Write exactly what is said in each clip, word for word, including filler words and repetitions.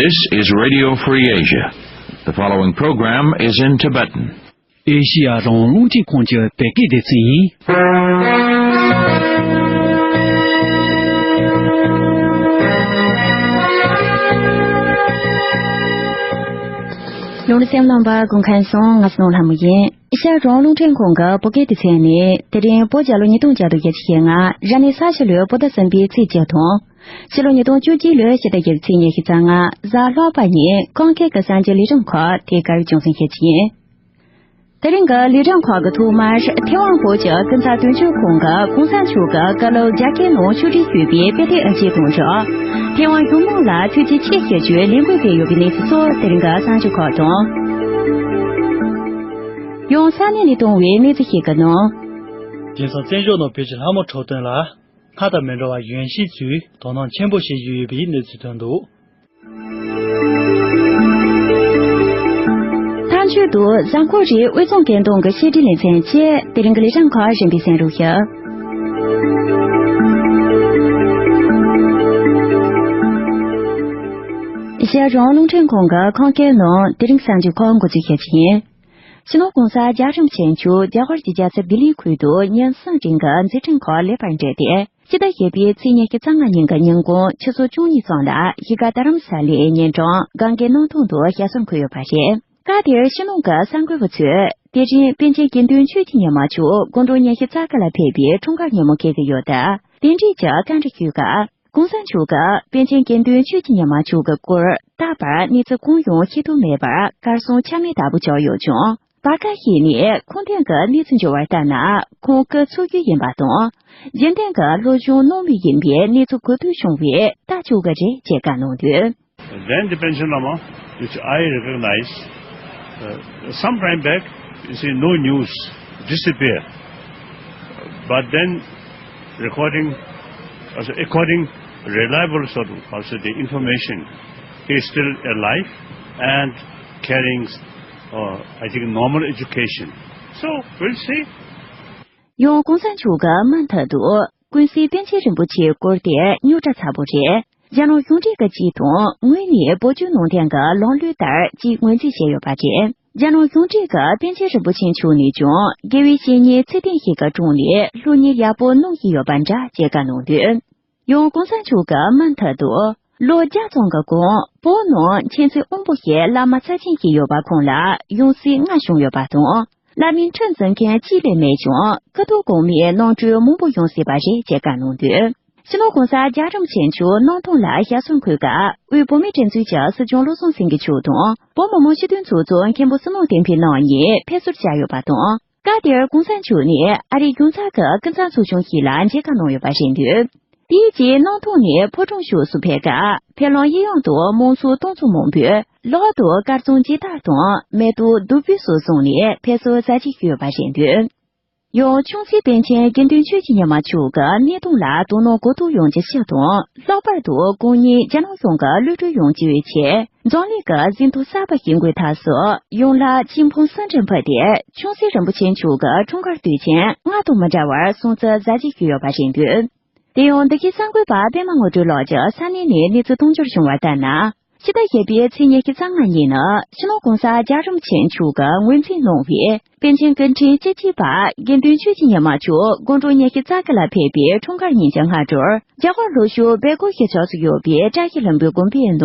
This is Radio Free Asia. The following program is in Tibetan. ཨེ་ཤི་ཡ་རང་དབང་རླུང་འཕྲིན་ཁང་གི་བོད་སྐད་སྡེ་ཚན་ཡིན། ལུང་རིགས་སེམས་ལམ་པ་དགོན་མཁན་སོང་ང་སྣང་ལྷ་མོ་ཡིན། ཨེ་ཤ་ཡ་རང་དབང་རླུང་འཕྲིན་ཁང་གི་བོད་སྐད་སྡེ་ཚན་ནས་དེ་རིང་བོད་རྒྱལ་ལོ་ཉིས་སྟོང་བརྒྱ་དང་བརྒྱད་ཅུ་ཞེ་ལྔ་ར་ནི་ས་ཤི་ལོའི་བོད་ཟླ་གསུམ་པའི་ཚེས་བཅུ་དང་། ཕྱི་ལོ་ཉིས་སྟོང་བཅུ་གཅིག་ལོའི་ཕྱི་ཟླ་བཞི་པའི་ཚེས་ཉི་ཤུ་རྩ་ལྔ་གཟའ་ལྷག་པ་ཉིན་ཁམས་སྐད་ཀྱི་གསར་འགྱུར་ལས་རིམ་ཁག་དེ་ག་རེ་བྱུང་སོང་ཞེས་ཀྱི་ཡིན། དེ་རིང་གི་ལས་རིམ་ཁག་གི་ཐོག་མར་ཐེ་ཝན་བོད་ཀྱི་སྐུ་ཚབ་དོན་གཅོད་ཁང་གི་གོང་ས་མཆོག་གི་བཀའ་སློབ་རྒྱ་སྐད་ནང་ཕྱོགས་སྒྲིག་ཞུས་པའི་དཔེ་དེབ་ཨ་ཅེ་དང་སྦྲགས། ཐེ་ཝན་གཞུང་མང་ལ་ཐུགས་རྗེ་ཆེ་ཞུ་རྒྱུའི་ལས་འགུལ་སྤེལ་ཡོད་པའི་གནས་ཚུལ་སོགས་དེ་རིང་གི་གསར་འགྱུར་ཁག་དང་། ཡང་ས་གནས་ནས་བཏང་བའི་གནས་ཚུལ་ཞིག་གི་ནང་། དེང་སང་བཙན་བྱོལ་ནང་བོད་ཀྱི་ལྷ་མོ་འཕྲོད་བསྟེན་ལ་སྔར་དང་མི་འདྲ་བ་གཞན་ཞིག་ཚུལ་དོ་སྣང་ཆེན་པོ་བྱེད་བཞིན་ཡོད་པའི་གནས་ཚུལ་ཐོན་འདུག། མཐའ་མཇུག་ཏུ་གཟའ་འཁོར་རེའི་དབུས་གཙང་སྐད་གདངས་ཀྱི་བཤད་སྒྲིག་ལེ་ཚན་བཅས་དེ་རིང་གི་ལས་རིམ་ཁག་རིམ་པས་གསན་རོགས་ཞུ། ཨེ་ཤ་ཡ་རང་དབང་རླུང་འཕྲིན་ཁང་གི་ཁམས་སྐད་ནང་དེ་རིང་གསར་འགྱུར་ཁག་འགོ་འཛུགས་བྱེད་ཀྱི་ཡིན། སྤྱི་ནོར་༸གོང་ས་༸རྒྱལ་བྱམས་ཆེན་མཆོག་རྒྱ་གར་གྱི་རྒྱལ་ས་ལྡི་ལིར་འཁོད་དུ་ཉིན་གསུམ་རིང་གི་མཛད་འཕྲིན་ཁག་ལེགས་པར་འགྲུབ་སྟེ། ཕྱི་ཟླ་བཞི་པའི་ཚེས་ཉི་ཤུ་རྩ་ལྔ་ཉིན་གྱི་ཉིན་གུང་ཆུ་ཚོད་བཅུ་གཉིས་ཙམ་ལ་གཞིས་ཀ་རྡ་རམ་ས་ལའི་ཉེ་འགྲམ་གངྒཱའི་གནམ་ཐང་དུ་ཞལ་གསུམ་འཁོད་ཡོད་པ་རེད། སྐབས་དེར་ཕྱི་ནང་གི་གསར་འགོད་པ་ཚོས་དེ་རིང་པཎ་ཆེན་དགེ་འདུན་ཆོས་ཀྱི་ཉི་མ་མཆོག་དགུང་གྲངས་ཉི་ཤུ་རྩ་དགུ་ལ་ཕེབས་པའི་འཁྲུངས་སྐར་ཉིན་མོ་འཁེལ་གྱི་ཡོད་སྟབས། དེ་འབྲེལ་གྱི་བཀའ་འདྲི་ཞུས་སྐབས། གོང་ས་མཆོག་གིས་པཎ་ཆེན་དགེ་འདུན་ཆོས་ཀྱི་ཉི་མ་མཆོག་གི་སྐོར་རྟག་པར་གནས་ཚུལ་གང་ཡང་ཤེས་རྟོགས་མེད་པར་གར་སོང་ཆ་མེད་ལྟ་བུ་ཆགས་ཡོད་ཀྱང་། བར་སྐབས་ཤིག་ནས་ཁུངས་ལྡན་གྱི་གནས་ཚུལ་འབྱོར་བ་ལྟར་ན། ཁོང་སྐུ་འཚོ་བཞུགས་ཡིན་པ་དང་། རྒྱུན་ལྡན་གྱི་སློབ་སྦྱོང་གནང་མུས་ཡིན་པའི་གནས་ཚུལ་གོ་ཐོས་བྱུང་བས་ལྟ་ཆོག་གི་རེད་ཅེས་བཀའ་གནང་འདུག། Then the Panchen Lama, which I recognize, uh, some time back, you see, no news, disappear. But then, recording, also according reliable sort of, also the information, he is still alive and carrying, uh, I think, normal education. So, we'll see. ཡང་གོང་ས་མཆོག་གིས་མུ་མཐུད་དུ་ཀུན་གཟིགས་པཎ་ཆེན་རིན་པོ་ཆེའི་སྐོར་དེ་རྙོག་དྲ་ཚ་པོ་རེད། རྒྱལ་ནང་གཞུང་འབྲེལ་གྱི་སྤྱི་དང་ངོས་ནས་བོད་བརྒྱུད་ནང་བསྟན་གྱི་ལམ་ལུགས་ལྟར་ཅིག་ངོས་འཛིན་བྱས་ཡོད་པ་རེད། རྒྱལ་ནང་གཞུང་འབྲེལ་གྱིས་པཎ་ཆེན་རིན་པོ་ཆེ་མཆོག་ནས་ཀྱང་དགེ་བའི་བཤེས་གཉེན་ཚུལ་ལྡན་ཞིག་གི་དྲུང་ནས་སློབ་གཉེར་ཡག་པོ་གནང་བཞིན་ཡོད་པ་འདྲ་ཅེས་བཀའ་གནང་འདུག། ཡང་གོང་ས་མཆོག་གིས་མུ་མཐུད་དུ། ལོ་བརྒྱ་ཙམ་གྱི་གོང་བོད་ནང་མཁྱེན་བརྩེ་དབང་པོ་ཞེས་བླ་མ་རྩ་ཆེན་ཞིག་ཡོད་པ་ཁོང་ལ་ཡང་སྲིད་ལྔ་བྱུང་ཡོད་པ་དང་། བླ་མའི་ཁྲི་འཛིན་མཁན་གཅིག་ལས་མེད་ཀྱང་། སྐུ་ཐོག་གོང་མའི་རྣམ་སྤྲུལ་མང་པོ་ཡོང་སྲིད་པ་རེད་ཅེས་བཀའ་གནང་འདུག། སྤྱི་ནོར་༸གོང་ས་༸རྒྱལ་བྱམས་ཆེན་མཆོག་གནམ་ཐང་ལ་ཞལ་གསུམ་འཁོད་སྐབས། དབུས་བོད་མིའི་སྒྲིག་འཛུགས་ཀྱི་སྲིད་སྐྱོང་བློ་བཟང་སེང་གེ་མཆོག་དང་། བོད་མི་མང་སྤྱི་འཐུས་ཚོགས་གཙོ་མཁན་པོ་བསོད་ནམས་བསྟན་འཕེལ་རྣམ་གཉིས་ཕེབས་བསུར་བཅར་ཡོད་པ་དང་། སྐབས་དེར་གོང་ས་མཆོག་ནས་ཨ་རིའི་གཞུང་ཚབ་ཀྱི་སྐུ་ཚབ་ཚོགས་ཆུང་ཞིག་ལ་མཇལ་ཁ་གནང་ཡོད་པ་རེད་འདུག། དེའི་རྗེས་གནམ་ཐང་ནས་ཕོ་བྲང་ཕྱོགས་སུ་ཕེབས་སྐབས། ཕེབས་ལམ་གཡས་གཡོན་དུ་དམངས་སྲོལ་གཏོང་ཚོགས་མང་པོས་ལག་ཏུ་དཀར་གཙང་ཇི་ལྟར་དང་། མལ་དུ་བདུག་སྤོས་སོགས་བཟུང་ནས་ཕེབས་བསུ་གཟབ་རྒྱས་ཞུས་ཡོད་པ་རེད་འདུག། ཡང་ཆུང་སྲིད་པཎ་ཆེན་དགེ་འདུན་ཆོས་ཀྱི་ཉི་མ་མཆོག་གི་གནས་སྟངས་ལ་དོ་སྣང་གོ་ཐོས་ཡོང་རྒྱུ་ཞིག་དང་། ལྷག་པར་དུ་ཁོང་ཉིད་རྒྱ་ནག་གཞུང་གི་གློད་གྲོལ་ཡོང་བཅུག་པའི་ཆེད། འཛམ་གླིང་གི་ཟིན་ཐོ་གསར་པ་ཞིག་འགོད་ཐབས་སུ། ཡང་ལྷ་ཆོས་འཕགས་གསུམ་གྱི་ཕུ་དེ་ཆུང་སྲིད་རིན་པོ་ཆེ་མཆོག་གི་འཁྲུངས་སྐར་དུས་ཆེན་སྔར་དང་མི་འདྲ་བར་སྲུང་བརྩི་གཟབ་རྒྱས་ཞུས་ཡོད་པ་རེད་འདུག། དེ་ཡང་འདི་གའི་གསར་འགོད་པ་པད་མ་དངོས་གྲུབ་ལགས་ཀྱིས་ས་གནས་ནས་གནས་ཚུལ་གཏོང་རྒྱུར་བྱུང་བ་ལྟར་ན། ཕྱི་ཟླ་བཞི་པའི་ཚེས་ཉི་ཤུ་རྩ་ལྔ་ཉིན་ནི་སྤྱི་ནོར་༸གོང་ས་༸རྒྱལ་བྱམས་ཆེན་མཆོག་གིས་ངོས་འཛིན་གནང་བའི་པཎ་ཆེན་སྐུ་ཕྲེང་བཅུ་གཅིག་པ་དགེ་འདུན་ཆོས་ཀྱི་ཉི་མ་མཆོག་དགུང་གྲངས་ཉི་ཤུ་རྩ་དགུ་ལ་ཕེབས་པའི་འཁྲུངས་སྐར་ཉིན་གྱི་སྔ་དྲོར། རྒྱ་གར་ལྷོ་ཕྱོགས་སྦེལ་ཀོབ་གཞིས་ཆགས་སུ་ཡོད་པའི་བཀྲ་ཤིས་ལྷུན་པོའི་དགོན་པའི་ནང་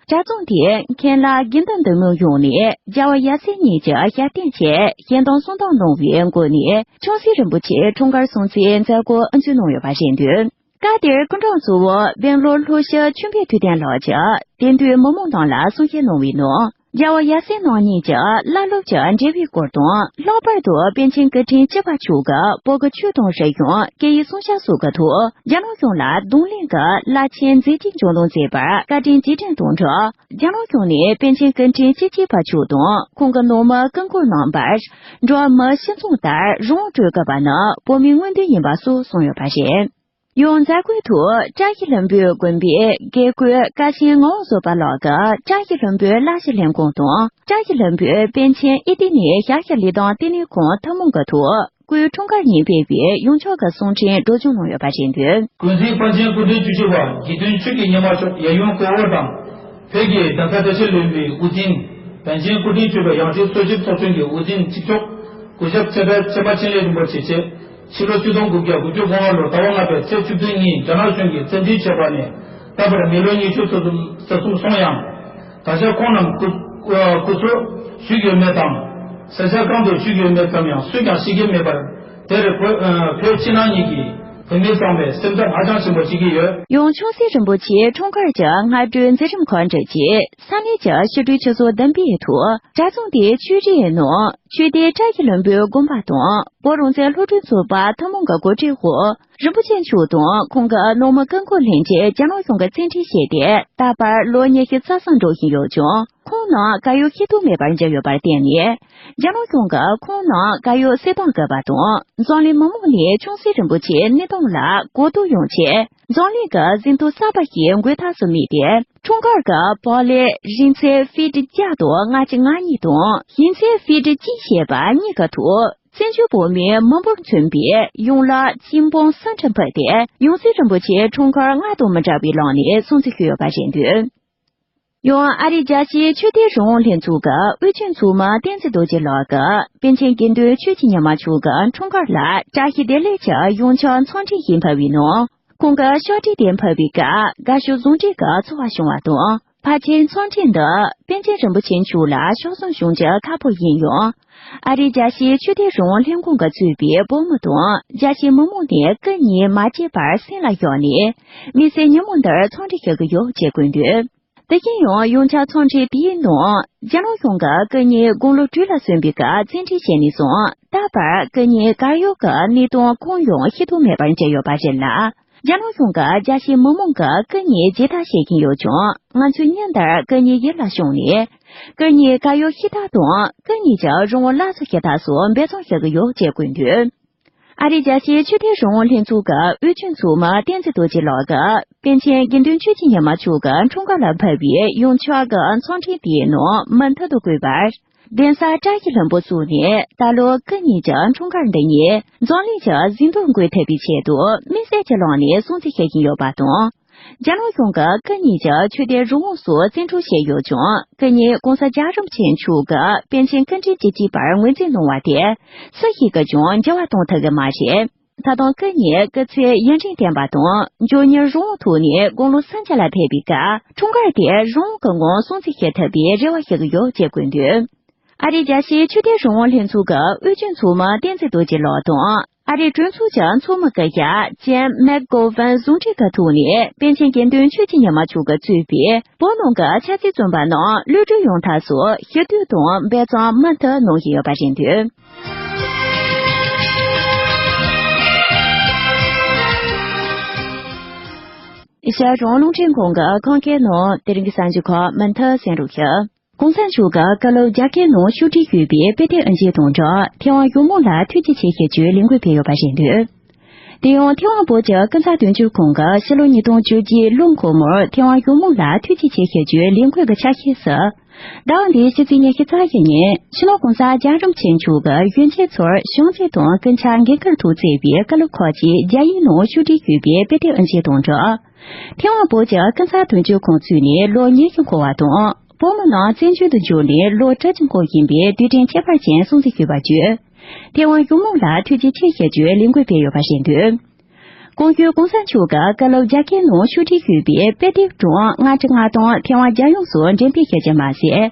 གྲྭ་ཚང་དེའི་མཁན་བླ་དགེ་འདུན་འདུས་མང་ཡོངས་ནས་རྒྱལ་བ་ཡབ་སྲས་གཉིས་ཀྱི་ཞབས་བརྟན་ཆེད་ཞལ་གདམས་གསུང་གདམས་གནང་བའི་སྒོ་ནས་ཆུང་སྲིད་རིན་པོ་ཆེའི་འཁྲུངས་སྐར་སྲུང་བརྩིའི་མཛད་སྒོ་འཛུགས་གནང་ཡོད་པ་རེད་འདུག། སྐབས་དེར་སྐུ་མགྲོན་གཙོ་བོ་སྦེང་ལོར་ལྷོ་ཕྱོགས་ཆོས་འཕེལ་ཐུབ་བསྟན་ལགས་ཀྱིས་དེ་དུས་མི་མང་རྣམས་ལ་གསུང་བཤད་གནང་བའི་ནང་། རྒྱལ་བ་ཡབ་སྲས་རྣམ་གཉིས་ཀྱི་བླ་སློབ་ཀྱི་འབྲེལ་བའི་སྐོར་དང་། ལྷག་པར་དུ་པཎ་ཆེན་སྐུ་ཕྲེང་བཅུ་པ་མཆོག་གིས་བོད་ཀྱི་ཆོས་དང་རིག་གཞུང་། སྐད་ཡིག་སྲུང་བྱ་སོགས་ཀྱི་ཐོག་རྒྱ་ནག་གཞུང་ལ་གདོང་ལེན་གྱིས་བླ་ཆེན་མཛད་རྗེས་འཇོག་གནང་མཛད་པར་བཀའ་དྲིན་རྗེས་དྲན་དང་སྦྲགས། རྒྱ་ནག་གཞུང་ནས་པཎ་ཆེན་སྐུ་ཕྲེང་བཅུ་གཅིག་པ་མཆོག་དང་ཁོང་གི་ནང་མི་སྐུ་འཁོར་རྣམ་པར་འགྲོ་བ་མི་སྤྱི་མཚུངས་ལྟར་རང་དབང་སྤྲོད་དགོས་པ་ནི་བོད་མིའི་མངོན་འདོད་ཡིན་པ་སོགས་གསུངས་ཡོད་པ་རེད། ཡང་མཛད་སྒོའི་ཐོག་བཀྲ་ཤིས་ལྷུན་པོའི་དགོན་པའི་དགེ་བསྐོས་ཀ་ཆེན་ངག་དབང་བཟོད་པ་ལགས་ཀྱིས་བཀྲ་ཤིས་ལྷུན་པོའི་བླ་གཞི་ལྷན་ཁང་དང་། བཀྲ་ཤིས་ལྷུན་པོའི་པཎ་ཆེན་ཨི་ཏི་ནི་ཞབས་ཞུ་ལས་དོན་ལྟེ་གནས་ཁང་ཐུན་མོང་གི་ཐོག་སྐུའི་འཁྲུངས་སྐར་ཉིན་སྤེལ་བའི་ཡོངས་ཁྱབ་ཀྱི་གསུང་འཕྲིན་སྒྲོག་སྦྱང་གནང་ཡོད་པ་རེད་འདུག། ཀུན་གཟིགས་པཎ་ཆེན་སྐུ་ཕྲེང་བཅུ་གཅིག་པ་དགེ་འདུན་ཆོས་ཀྱི་ཉི་མ་མཆོག་ཡབ་ཡུམ་སྐུ་འོ་དང་། བོད་ཀྱི་གདན་ས་བཀྲ་ཤིས་ལྷུན་པོའི་དབུ་འཛིན། པཎ་ཆེན་སྐུ་ཕྲེང་བཅུ་པའི་ཡང་སྲིད་གཙོ་བྱས་ཚོགས་ཆུང་གི་དབུ་འཛིན་གཅིག་ལྕོགས་སྐུ་ཞབས་ཆེ་བའི་ཆེ་བ་འཕྲིན་ལས་རིན་པོ་ཆེ་མཆོག་ཕྱི་ལོ་ཆིག་སྟོང་དགུ་བརྒྱ་དགུ་བཅུ་གོ་ལྔ་ལོ་ཟླ་བ་ལྔ་པའི་ཚེས་བཅུ་བདུན་ཉིན་རྒྱ་ནག་གཞུང་གིས་བཙན་འཛུལ་བྱས་པ་ནས་ད་བར་མི་ལོ་ཉི་ཤུ་རྩ་གསུམ་སོང་ཡང་། ད་ཆ་ཁོང་རྣམས་སྐུ་སྐུ་འཚོ་བཞུགས་ཡོད་མེད་དང་། ས་ཆ་གང་དུ་བཞུགས་ཡོད་མེད་ཙམ་ཡང་སུས་ཀྱང་ཤེས་ཀྱི་མེད་པར། དེར་བོད་ཨ་བོད་ཕྱི་ནང་གཉིས་ཀྱི་བོད་མི་ཚང་མས་སེམས་འཚབ་ཧ་ཅང་ཆེན་པོ་བྱེད་ཀྱི་ཡོད། ཡང་ཆུང་སྲིད་རིན་པོ་ཆེའི་འཁྲུངས་སྐར་གྱི་སྔ་དྲོའི་མཛད་རིམ་ཁག་འགྲིག་རྗེས་ས་གནས་ཀྱི་ཕྱི་དྲོའི་ཆུ་ཚོད་བདུན་པའི་ཐོག་གྲྭ་ཚང་དེའི་ཆོས་རའི་ནང་ཆོས་སྡེ་བཀྲ་ཤིས་ལྷུན་པོའི་དགོན་པ་དང་བོད་རང་བཙན་སློབ་ཕྲུག་ཚོགས་པ་ཐུན་མོང་གི་འགོ་ཁྲིད་འོག་རིན་པོ་ཆེ་མཆོག་དང་ཁོང་གི་ནང་མི་སྐུ་འཁོར་ལྷན་རྒྱས་རྒྱ་ནག་གཞུང་གིས་བཙན་ཁྲིད་བྱས་ཏེ་ད་བར་ལོ་ཉི་ཤུ་རྩ་གསུམ་འགྲོ་བཞིན་ཡོད་ཀྱང་། ཁོང་རྣམས་གར་ཡོད་ཤེས་རྟོགས་མེད་པར་གྱུར་ཡོད་པར་བརྟེན་ནས། རྒྱ་ནག་གཞུང་གིས་ཁོང་རྣམས་གར་ཡོད་བསད་གཏོང་དགོས་པ་དང་། འཛམ་གླིང་མི་མང་ནས་ཆུང་སྲིད་རིན་པོ་ཆེའི་གནས་སྟངས་ལ་གོ་རྟོགས་ཡོང་ཆེད། འཛམ་གླིང་གི་ཟིན་ཐོ་གསར་པ་ཞིག་འགོད་ཐབས་སུ་དམིགས་ཏེ། འཁྲུངས་སྐར་གྱི་བག་ལེབ་རིང་ཚད་ཧྥིཊ་བརྒྱ་དང་ལྔ་བཅུ་ང་གཉིས་དང་། ཞེང་ཚད་ཧྥིཊ་གཅིག་བྱས་པ་གཉིས་ཀྱི་ཐོག་བཙན་བྱོལ་བོད་མིའི་མི་འབོར་མཚོན་པའི་ཡང་ལག་སྤྱི་འབངས་སུམ་ཁྲི་ཕུད་དེ། ཡང་སྲིད་རིན་པོ་ཆེའི་འཁྲུངས་སྐར་སྔར་དང་མི་འདྲ་བའི་ལམ་ནས་སྲུང་བརྩི་ཞུས་ཡོད་པ་རེད་འདུག། ཡང་ཨ་རིའི་རྒྱལ་སྤྱིའི་ཆོས་དད་རང་དབང་ལྷན་ཚོགས་ཀྱི་དབུ་ཁྲིད་མཚོ་སྨན་བསྟན་འཛིན་རྡོ་རྗེ་ལགས་ཀྱིས་པཎ་ཆེན་དགེ་འདུན་ཆོས་ཀྱི་ཉི་མ་མཆོག་གི་འཁྲུངས་སྐར་ལ་བཀྲ་ཤིས་བདེ་ལེགས་ཀྱི་ཡང་ཆག་འཚམས་འཕྲིན་ཞིག་ཕུལ་བའི་ནང་། ཁོང་གིས་ཕྱག་བྲིས་དེ་ཕུལ་བའི་སྐབས་དགའ་ཕྱོགས་བཟང་འདྲེས་ཀྱི་ཚོར་བ་བྱུང་བ་དང་། ཕལ་ཆེར་འཚམས་འཕྲིན་འདི་པཎ་ཆེན་རིན་པོ་ཆེ་མཆོག་ལ་ཕྱག་འཚལ་ཞུ་རྒྱུ་ཁག་པོ་ཡིན་ཡང་། ཨ་རིའི་རྒྱལ་སྤྱིའི་ཆོས་དད་རང་དབང་ལྷན་ཁང་གིས་གཙོས་པའི་བོད་མི་དང་རྒྱལ་སྤྱིའི་མི་མང་ནས་སྐུ་ཉིད་མ་བརྗེད་པར་སེམས་ལ་བཞག་ནས། དམིགས་བསལ་ཉིན་མོ་འདིར་འཚམས་འདྲི་ཞུ་གི་ཡོད་ཅེས་བཀོད་འདུག། དེ་བཞིན་ཡང་ཡང་ཆག་འཚམས་འཕྲིན་དེའི་ནང་རྒྱ་ནག་གཞུང་གིས་སྐུ་ཉིད་དགུང་ལོ་དྲུག་ལ་སོན་པའི་སྐབས་བཙན་ཁྲིད་བྱས་ནས་བཟུང་ད་བར་སྐུ་ཉིད་གར་ཡོད་ཀྱི་གནས་སྟངས་གང་ཡང་ཤེས་རྟོགས་མེད་པར་གྱུར་ཡོད་པ་རེད་ལ། རྒྱ་ནག་གཞུང་གིས་རྒྱལ་སྤྱིའི་མི་མང་གིས་སྐུ་ཉིད་མཇལ་དར་བཞེས་ཀྱིན་ཡོད་ཀྱང་། ང་ཚོས་ཉིན་ལྟར་སྐུ་ཉིད་ཡིད་ལ་བཞག་ནས། སྐུ་ཉིད་གར་ཡོད་ཤེས་རྟོགས་དང་སྐུ་ཉིད་ཀྱི་རང་དབང་སླར་གསོ་བྱེད་ཐབས་སུ་འབད་བརྩོན་བྱེད་ཀྱི་ཡོད་ཅེས་བཀོད་འདུག། ཨ་རིའི་རྒྱལ་སྤྱིའི་ཆོས་དད་རང་དབང་ལྷན་ཚོགས་ཀྱི་དབུ་ཁྲིད་མཚོ་སྨན་བསྟན་འཛིན་རྡོ་རྗེ་ལགས་ཀྱིས་པཎ་ཆེན་དགེ་འདུན་ཆོས་ཀྱི་ཉི་མ་མཆོག་གི་འཁྲུངས་སྐར་ལ་ཕུལ་བའི་ཡང་ཆག་གི་འཚམས་འཕྲིན་དེའི་ནང་མུ་མཐུད་དུ་བཀོད་པར། གདན་ས་བཀྲ་ཤིས་ལྷུན་པོ་སོགས་ནས་ད་ལོ་སྐུ་ཉིད་ཀྱི་འཁྲུངས་སྐར་འདི་ཉིད་འཛམ་གླིང་གི་ཟིན་ཐོ་འགོད་ཐུབ་པའི་ཆེད་དུ་དམིགས་བསལ་གྱི་ལམ་ནས་སྲུང་བརྩི་བྱེད་བཞིན་ཡོད་པ་དང་། རྒྱ་ནག་གཞུང་གིས་སྐུ་ཉིད་ཀྱི་ཆོས་དད་རང་དབང་སོགས་བཙན་འཕྲོག་བྱས་ཡོད་ཀྱང་། སྐུ་ཉིད་གོང་ས་རྒྱལ་རིན་པོ་ཆེ་མཆོག་གི་པཎ་ཆེན་སྐུ་ཕྲེང་བཅུ་གཅིག་པར་ངོས་འཛིན་གནང་བ་དེ་སུ་ཞིག་གིས་ཀྱང་འགྱུར་བ་གཏོང་ཐུབ་ཀྱི་མ་རེད། ད་དུང་སྐུ་ཉིད་སྐུ་ཚེ་ཡུན་རིང་བརྟན་པ་དང་། མགྱོགས་མྱུར་རང་དབང་ཐོག་ནས་དགུང་ལོ་སུམ་ཅུ་ལ་ཕེབས་པའི་སྐབས་འཁྲུངས་སྐར་དེ་རང་དབང་གི་ངང་སྲུང་བརྩི་ཞུ་ཐུབ་པའི་རེ་བ་ཞུ་གི་ཡོད་ཅེས་བཀོད་འདུག། ཨ་རིའི་རྒྱལ་སྤྱིའི་ཆོས་དད་རང་དབང་ལྷན་ཚོགས་ཀྱི་དབུ་ཁྲིད་མཚོ་སྨན་བསྟན་འཛིན་རྡོ་རྗེ་ལགས་དང་། ཨ་རིའི་གྲོས་ཚོགས་ཀྱི་ཚོགས་མི་སྐུ་ཞབས་ཇེམ་མེག་གོ་ཝན་ཟུང་འབྲེལ་གྱི་ཐོག་ནས་པཎ་ཆེན་དགེ་འདུན་ཆོས་ཀྱི་ཉི་མ་མཆོག་གིས་གཙོས་པའི་བོད་ནང་གི་ཆབ་སྲིད་བཙོན་པ་རྣམས་གློད་གྲོལ་ཡོང་ཐབས་སུ་ཞུ་གཏུག་དང་འབད་བརྩོན་མུ་མཐུད་གནང་བཞིན་ཡོད་པ་རེད་འདུག། ཨེ་ཤ་ཡ་རང་དབང་རླུང་འཕྲིན་ཁང་གི་ཁམས་སྐད་ནང་དེ་རིང་གི་གསར་འགྱུར་ཁག་མུ་མཐུད་གསན་རོགས་ཞུ། གོང་ས་མཆོག་གིས་སྐབས་ལ་རྒྱ་སྐད་ནང་ཕྱོགས་བསྒྲིགས་ཡོད་པའི་དཔེ་དེབ་དབུ་འབྱེད་དང་སྦྲགས་ཐེ་ཝན་གཞུང་མང་ལ་ཐུགས་རྗེ་ཆེ་ཞུ་རྒྱུའི་ལས་འགུལ་སྤེལ་ཡོད་པ་རེད་འདུག། དེ་ཡང་ཐེ་ཝན་བོད་ཀྱི་ཀུན་གསལ་དོན་གཅོད་ཁང་གིས་ཕྱི་ལོ་ཉིས་སྟོང་བཅུ་གཅིག་ལོ་འཁོར་མོར་ཐེ་ཝན་གཞུང་མང་ལ་ཐུགས་རྗེ་ཆེ་ཞུ་རྒྱུའི་ལས་འགུལ་གྱི་ཆ་ཤས་སུ། ཟླ་བ་འདིའི་ཕྱི་ཚེས་ཉི་ཤུ་རྩ་བཞི་ཉིན་སྤྱི་ནོར་༸གོང་ས་༸རྒྱལ་བ་རིན་པོ་ཆེ་མཆོག་གིས་གཞོན་སྐྱེས་ཚོར་བྱམས་བརྩེ་དང་ཀུན་ཁྱབ་འགན་ཁུར་ཐོག་བརྩེགས་པའི་བཀའ་སློབ་ཁག་ཅིག་རྒྱ་ཡིག་ནང་ཕྱོགས་བསྒྲིགས་ཡོད་པའི་དཔེ་དེབ་དབུ་འབྱེད་དང་སྦྲགས། ཐེ་ཝན་བོད་ཀྱི་ཀུན་གསལ་དོན་གཅོད་ཁང་བཙུགས་ནས་ལོ་ཉི་ཤུ་འཁོར་བ་དང་། བོད་མི་རྣམས་བཙན་བྱོལ་དུ་འབྱོར་ནས་ལོ་གྲངས་ཅིག་འཁོར་བཞིན་པའི་དུས་དྲན་ཁྱད་པར་ཅན་སྲུང་བརྩི་ཞུས་པ་བརྒྱུད། ཐེ་ཝན་གཞུང་མང་ལ་ཐུགས་རྗེ་ཆེ་ཞུ་རྒྱུའི་ལས་འགུལ་སྤེལ་ཡོད་པ་རེད་འདུག། གོང་ཞུས་༸གོང་ས་མཆོག་གིས་བཀའ་སློབ་རྒྱ་སྐད་ནང་ཕྱོགས་བསྒྲིགས་ཡོད་པའི་དཔེ་དེབ་གྲངས་ལྔ་བཅུ་ང་དང་ཐེ་ཝན་རྒྱལ་ཡོངས་སུ་འགྲེམས་སྤེལ་ཞུ་རྒྱུ་མ་ཟད།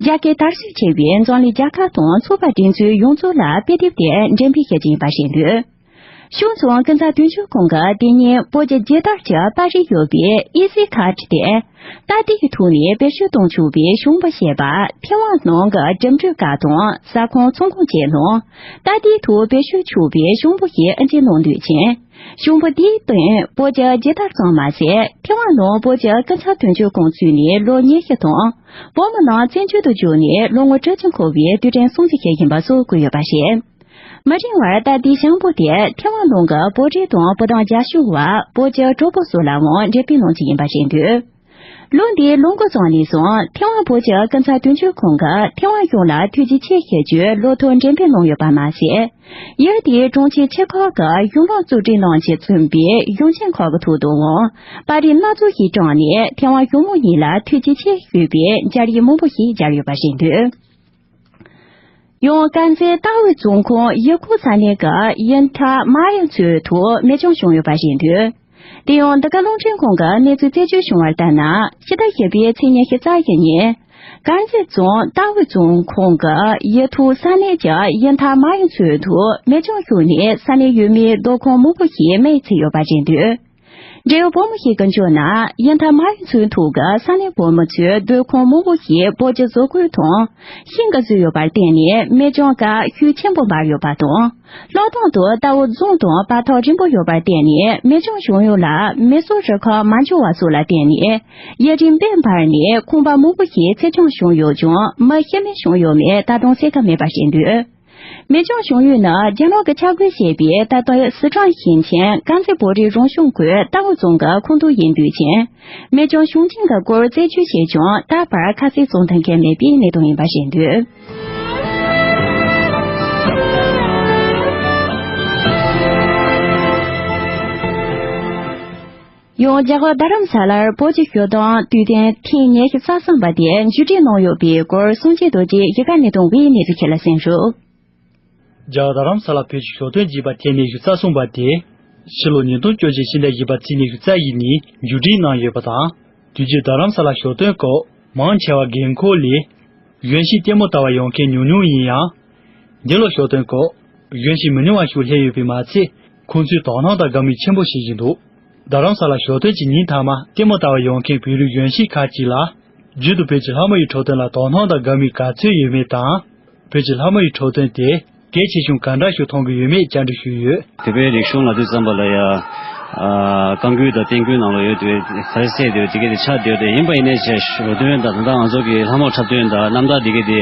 རྒྱ་སྐད་དར་སྲོལ་ཆེ་བའི་འཛམ་གླིང་རྒྱལ་ཁབ་དང་ཚོགས་པ་སྒྲིག་འཛུགས་ཡོངས་རྫོགས་ལ་དཔེ་དེབ་དེ་འགྲེམས་སྤེལ་ཞུ་རྒྱུ་ཡིན་པ་རེད་འདུག། ཕྱོགས་མཚུངས་ཀུན་གསལ་དོན་གཅོད་ཁང་གིས་དེ་ཉིན་བོད་ཀྱི་རྒྱལ་དར་གྱི་པར་རིས་ཡོད་པའི་ཨི་ཟི་ཁཊ་དེ། རྟ་དེའི་ཐོག་ནས་བེད་སྤྱོད་གཏོང་ཆོག་པའི་གཞུང་པོ་ཞེས་པ་ཐེ་ཝན་ནང་གི་འགྲིམ་འགྲུལ་བཀག་དང་ས་ཁོངས་ཚོང་ཁང་བཅས་ནང་རྟ་དེའི་ཐོག་བེད་སྤྱོད་ཆོག་པའི་གཞུང་པོ་ཞིག་དབུ་འབྱེད་གནང་འདུག་ཅིང་། གཞུང་པོ་དེའི་སྟེང་བོད་ཀྱི་རྒྱལ་དར་ཙམ་མ་ཟད་ཐེ་ཝན་ནང་བོད་ཀྱི་ཀུན་གསལ་དོན་གཅོད་ཁང་བཙུགས་ནས་ལོ་ཉི་ཤུ་དང་། བོད་མི་རྣམས་བཙན་བྱོལ་དུ་བྱོན་ནས་ལོ་ངོ་དྲུག་ཅུ་འཁོར་བའི་དུས་དྲན་སྲུང་བརྩི་ཞུ་བཞིན་པ་སོགས་བཀོད་ཡོད་པ་རེད། མ་རིང་བར་རྟ་དེའི་གཞུང་པོ་དེ་ཐེ་ཝན་ནང་གི་བོད་རིགས་དང་བོད་དོན་རྒྱབ་སྐྱོར་བ་བོད་ཀྱི་གྲོགས་པོ་སོགས་ལའང་འགྲེམས་སྤེལ་གནང་རྩིས་ཡིན་པ་རེད་འདུག། ལོ་འདིའི་ལོ་འགོ་རྫོང་ནས་བཟུང་ཐེ་ཝན་བོད་ཀྱི་སྐམ་ས་བདུན་ཅུ་ཁོངས་ཀྱི་ཐེ་ཝན་གཞུང་ལ་ཐུགས་རྗེ་ཆེ་ཞུ་རྒྱུའི་སློབ་ཐོ་འགྲེམས་སྤེལ་གནང་ཡོད་པ་མ་ཟད། ཡུལ་དེའི་གྲོང་ཁྱེར་ཆེ་ཁག་གི་གཞུང་ལམ་བཙུགས་སྐྲུན་གནང་ཆེད་བཙུགས་པའི་གཞུང་ཆེན་ཁག་གི་ཐོག་ཏུའང་པར་རིས་སྣ་ཚོགས་ཤིག་བཀྲམ་ནས་ཐེ་ཝན་གཞུང་མང་གཉིས་ལ་ཐུགས་རྗེ་ཆེ་ཞུས་པའི་སྦྱར་ཡིག་མང་པོ་ཞིག་སྦྱར་ཡོད་པ་རེད་འདུག་ཡང་དཀར་མཛེས་རྟའུ་རྫོང་ཁོངས་ཡུལ་ཁུག་ས་གནས་ཀྱི་ཡིན་ཐ་མ་ཡིན་ཚོའི་ཐོག་མེ་སྐྱོན་བྱུང་ཡོད་པ་རེད་འདུག་དེ་ཡང་འདི་ག་རླུང་འཕྲིན་ཁང་གི་གནས་ཚུལ་རྩད་གཅོད་བྱུང་བར་ལྟར་ན། ཕྱི་ཟླ་བཞི་པའི་ཚེས་ཉི་ཤུ་རྩ་བཞི་ཉིན། དཀར་མཛེས་རྫོང་རྟའུ་རྫོང་ཁོངས་ཀྱི་ཡུལ་ཐུག་ས་གནས་ཀྱི་ཡིན་ཐ་མ་ཡིན་ཚོའི་ཐོག་མེ་སྐྱོན་བྱུང་ནས་ས་གནས་ཡུལ་མིའི་སྡོད་ཁང་མང་པོ་ཞིག་མེས་ཚིག་ཡོད་པ་རེད་འདུག་འབྲེལ་ཡོད་བོད་མི་ཞིག་གིས་བརྗོད་ན། ཡིན་ཐ་མ་ཡིན་ཚོའི་ཐོག་གི་ས་གནས་བོད་མི་ཚོའི་སྡོད་ཁང་མང་པོ་ཞིག་སྤོ་ཇ་བཟོ་གོས་དང་ཤིང་གིས་བཟོས་ཡོད་པར་བརྟེན་ནས་མེ་སྐྱོན་ཁག་ཤུགས་ཆེན་པོ་འབར་ཡོད་པ་དང་། ལྷག་དོན་དུ་རྟའུ་རྫོང་དང་བར་ཐག་རིང་པོ་ཡོད་པར་བརྟེན་ནས་མེ་སྐྱོན་བྱུང་ཡུལ་ལ་མེ་གསོད་རུ་ཁག་མ་འབྱོར་བ་སོགས་ལ་བརྟེན་ནས་ཡུལ་གྲུ་འབེན་འབར་ནས་ཁང་པ་མང་པོ་ཞིག་ཚིག་སྐྱོན་བྱུང་ཡོད་ཀྱང་མི་ཤི་རྨས་བྱུང་ཡོད་མེད་ད་དུང་གསལ་ཁ་མེད་པ་རེད་འདུག་མེ་སྐྱོན་བྱུང་ཡུལ་ནི་རྒྱ་ནག་གིས་ཆབ་སྲིད་བྱེད་པའི་ད་ལྟ་སི་ཁྲོན་ཞིང་ཆེན་དཀར་མཛེས་བོད་རིགས་རང་སྐྱོང་ཁུལ་རྟའུ་རྫོང་གི་ཁོངས་གཏོགས་ཡིན་དུས་ཆེན། མེ་སྐྱོན་བྱུང་རྐྱེན་གྱི་སྐོར་རྩད་གཅོད་བྱས་ཀྱང་ད་བར་ཁ་གསལ་གསུང་ཐུབ་མཁན་མེད་པའི་གནད་དོན་ཡིན་པ་ཤེས་འདུག་ཡང་རྒྱ་གར་རྡ་རམ་ས་ལར་བོད་ཀྱི་ཞོ་སྟོན་དུས་སྟོན་ཐེངས་ཉི་ཤུ་རྩ་གསུམ་པ་དེ་མཇུག་སྒྲིལ་གནང་ཡོད་པའི་སྐོར་སངས་རྒྱས་རྡོ་རྗེའི་གཞིས་ཀ་གནས་སྟངས་དབུས་གནས་ཚུལ་ཁྱེད་ལ་གསན་ཞུ། རྒྱ་གར་རྡ་རམ་ས་ལ་བོད་ཀྱི་ཞོ་སྟོན་བྱེད་པ་ཐེངས་ཉི་ཤུ་རྩ་གསུམ་པ་དེ། ཕྱི་ལོ་ཉིས་སྟོང་བཅོ་བརྒྱད་ཕྱི་ཟླ་བཞི་པ་ཚེས་ཉི་ཤུ་རྩ་བཞི་ཉིན་མཇུག་སྒྲིལ་གནང་ཡོད་པ་དང་། དུས་རྒྱུན་རྡ་རམ་ས་ལ་ཞོ་སྟོན་སྐབས་མང་ཆེ་བ་རྒན་འཁོགས་ལས། གཞོན་སྐྱེས་ལྟད་མོ་ལྟ་བར་ཡོང་མཁན་ཉུང་ཉུང་ཡིན་ཡང་། འདི་ལོ་ཞོ་སྟོན་སྐབས་གཞོན་སྐྱེས་མི་ཉུང་བ་ཞིག་སླེབས་ཡོད་པས་མ་ཚད། ཁོང་ཚོས་དོ་སྣང་དང་དགའ་མོས་ཆེན་པོ་བྱེད་བཞིན་འདུག་རྡ་རམ་ས་ལ་ཞོ་སྟོན་གྱི་ཉིན་མཐའ་མ་ལྟད་མོ་ལྟ་བར་ཡོང་མཁན་བོད་རིགས་གཞོན་སྐྱེས་ཁག་ཅིག་ལ། རྒྱུན་དུ་བོད་ཀྱི་ལྷ་མོ་ཡི་འཁྲབ་སྟོན་ལ་དོ་སྣང་དང་དགའ་མོས་ག་ཚོད་ཡོད་མེད་དང་། བོད་ཀྱི་ལྷ་མོ་ཡི་འཁྲབ་སྟོན་དེ་གལ་ཆེ་ཆུང་ག་འདྲ་ཞིག་མཐོང་གི་ཡོད་མེད་བཅར་འདྲི་ཞུས་ཡོད། བོད་པའི་རིག་གཞུང་ལབ་དུས་ཙམ་པ་ལ་ཡ། ཨ། རྐང་འགུལ་དང་བསྟན་འགུལ་ནང་ལ་ཡོད་དེ་ག་རེ་བཤད་དེ་དེ་གས་དེ་ཆགས་བསྡད་དེ་ཡིན་པ་ཡིན་ནའི་བྱས་ཞོ་སྟོན་དང་ད་ལྟ་ང་ཚོ་གི་ལྷ་མོ་འཁྲབ་སྟོན་དང་རྣམ་ཐར་དེ་གས་དེ་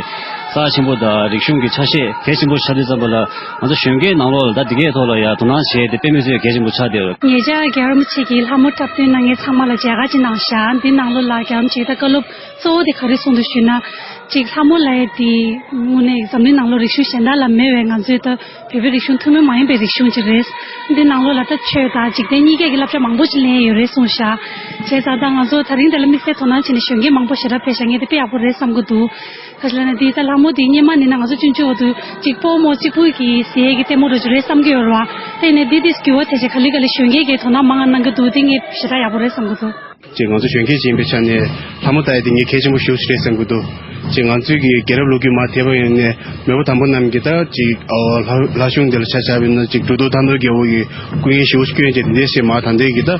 རྩ་ཆེན་པོ་དང་རིག་གཞུང་གི་ཆ་ཤས་གལ་ཆེན་པོ་ཆགས་དུས་ཙམ་པ་ལ་ང་ཚོ་གཞོན་སྐྱེས་ནང་ལོགས་ལ་ད་དེ་གས་ཐོག་ལ་ཡ་དོ་སྣང་བྱས་ཏེ་དཔེ་མི་སྲིད་གལ་ཆེན་པོ་ཆགས་བསྡད་ཡོད། ཉེ་ཆར་རྒྱལ་བ་རིན་པོ་ཆེ་གིས་ལྷ་མོ་འཁྲབ་སྟོན་གནང་མཁན་ཚང་མ་ལ་མཇལ་ཁ་ཅིག་གནང་ཤག་འདི་ནང་ལོགས་ལ་རྒྱལ་བ་རིན་པོ་ཆེ་གིས་ད་བཀའ་སློབ་གཙོ་བོ་དེ་ག་རེ་གསུངས་འདུག་ཞུས་ན། གཅིག་ལྷ་མོ་ལབ་ཡས་དེ་དངོས་གནས་འཛམ་གླིང་ནང་ལོགས་རིག་གཞུང་གཞན་དག་ལ་མེད་པའི་ང་ཚོའི་ད་བོད་པའི་རིག་གཞུང་ཐུན་མོང་མ་ཡིན་པའི་རིག་གཞུང་ཅིག་རེད། འདི་ནང་ལོགས་ལ་ད་ཆོས་དང་འཇིག་རྟེན་གཉིས་ཀའི་གི་བསླབ་བྱ་མང་པོ་ཞིག་ལེན་ཡོད་རེད་གསུངས་ཤག་བྱས་ཙང་ད་ང་ཚོ་ད་རིང་འདི་ལ་དམིགས་བསལ་དོ་སྣང་བྱས་ནས་གཞོན་སྐྱེས་མང་པོ་ཞེ་དྲག་ཕེབས་ཤག་ངས་དེ་དཔེ་ཡག་པོ་རེད་བསམ་གི་འདུག་ག་ཅི་ལབ་ན་འདི་ད་ལྷ་མོ་དེ་སྔོན་མ་ནས་ན་ང་ཚོ་ཆུང་ཆུང་བར་དུ་གཅིག་སྤོ་རྨོ་གཅིག་པུ་གི་ཟས་ཀྱི་ལྟད་མོ་འདྲ་ཅིག་རེད་བསམ་གི་ཡོད་རེད་བ། དེ་ནས་འདི་དེ་འགྱུར་བ་ཐེབས་བྱས་ག་ལེ་ག་ལེ་གཞོན་སྐྱེས་ཀྱིས་དོ་སྣང་མང་ང་གནང་གི་འདུག་དེ་ངས་ཞེ་དྲག་ཡག་པོ་རེད་བསམ་གི་འདུག་ཅེས་ང་ཚོ་གཞོན་སྐྱེས་ཅིག་ཡིན་པའི་ཆ་ནས་ལྷ་མོ་ལྟ་ཡ་དེ་ངས་གལ་ཆེན་པོ་ཞེ་པོ་ཅིག་རེད་བསམ་གྱི་འདུག་ཅེས་ང་ཚོའི་གི་རྒྱལ་རབས་ལོ་རྒྱུས་མར་དེད་པ་ཡིན་ནའི་མེས་པོ་དང་པོ་རྣམས་ཀྱིས་ད་ཅིག་ཨོ་ལྷ་ལྷ་གཞུང་འདི་ལ་ཆ་བཞག་པ་ཡིན་ན་ཅིག་འབྲུག་རྡོར་ཐང་སྟོང་རྒྱལ་པོ་ཡི་སྐུ་ངལ་ཞེ་པོ་ཅིག་བསྐྱོན་བྱས་དེ་འདྲས་བྱས་མར་ད་ལྟའི་གི་ད་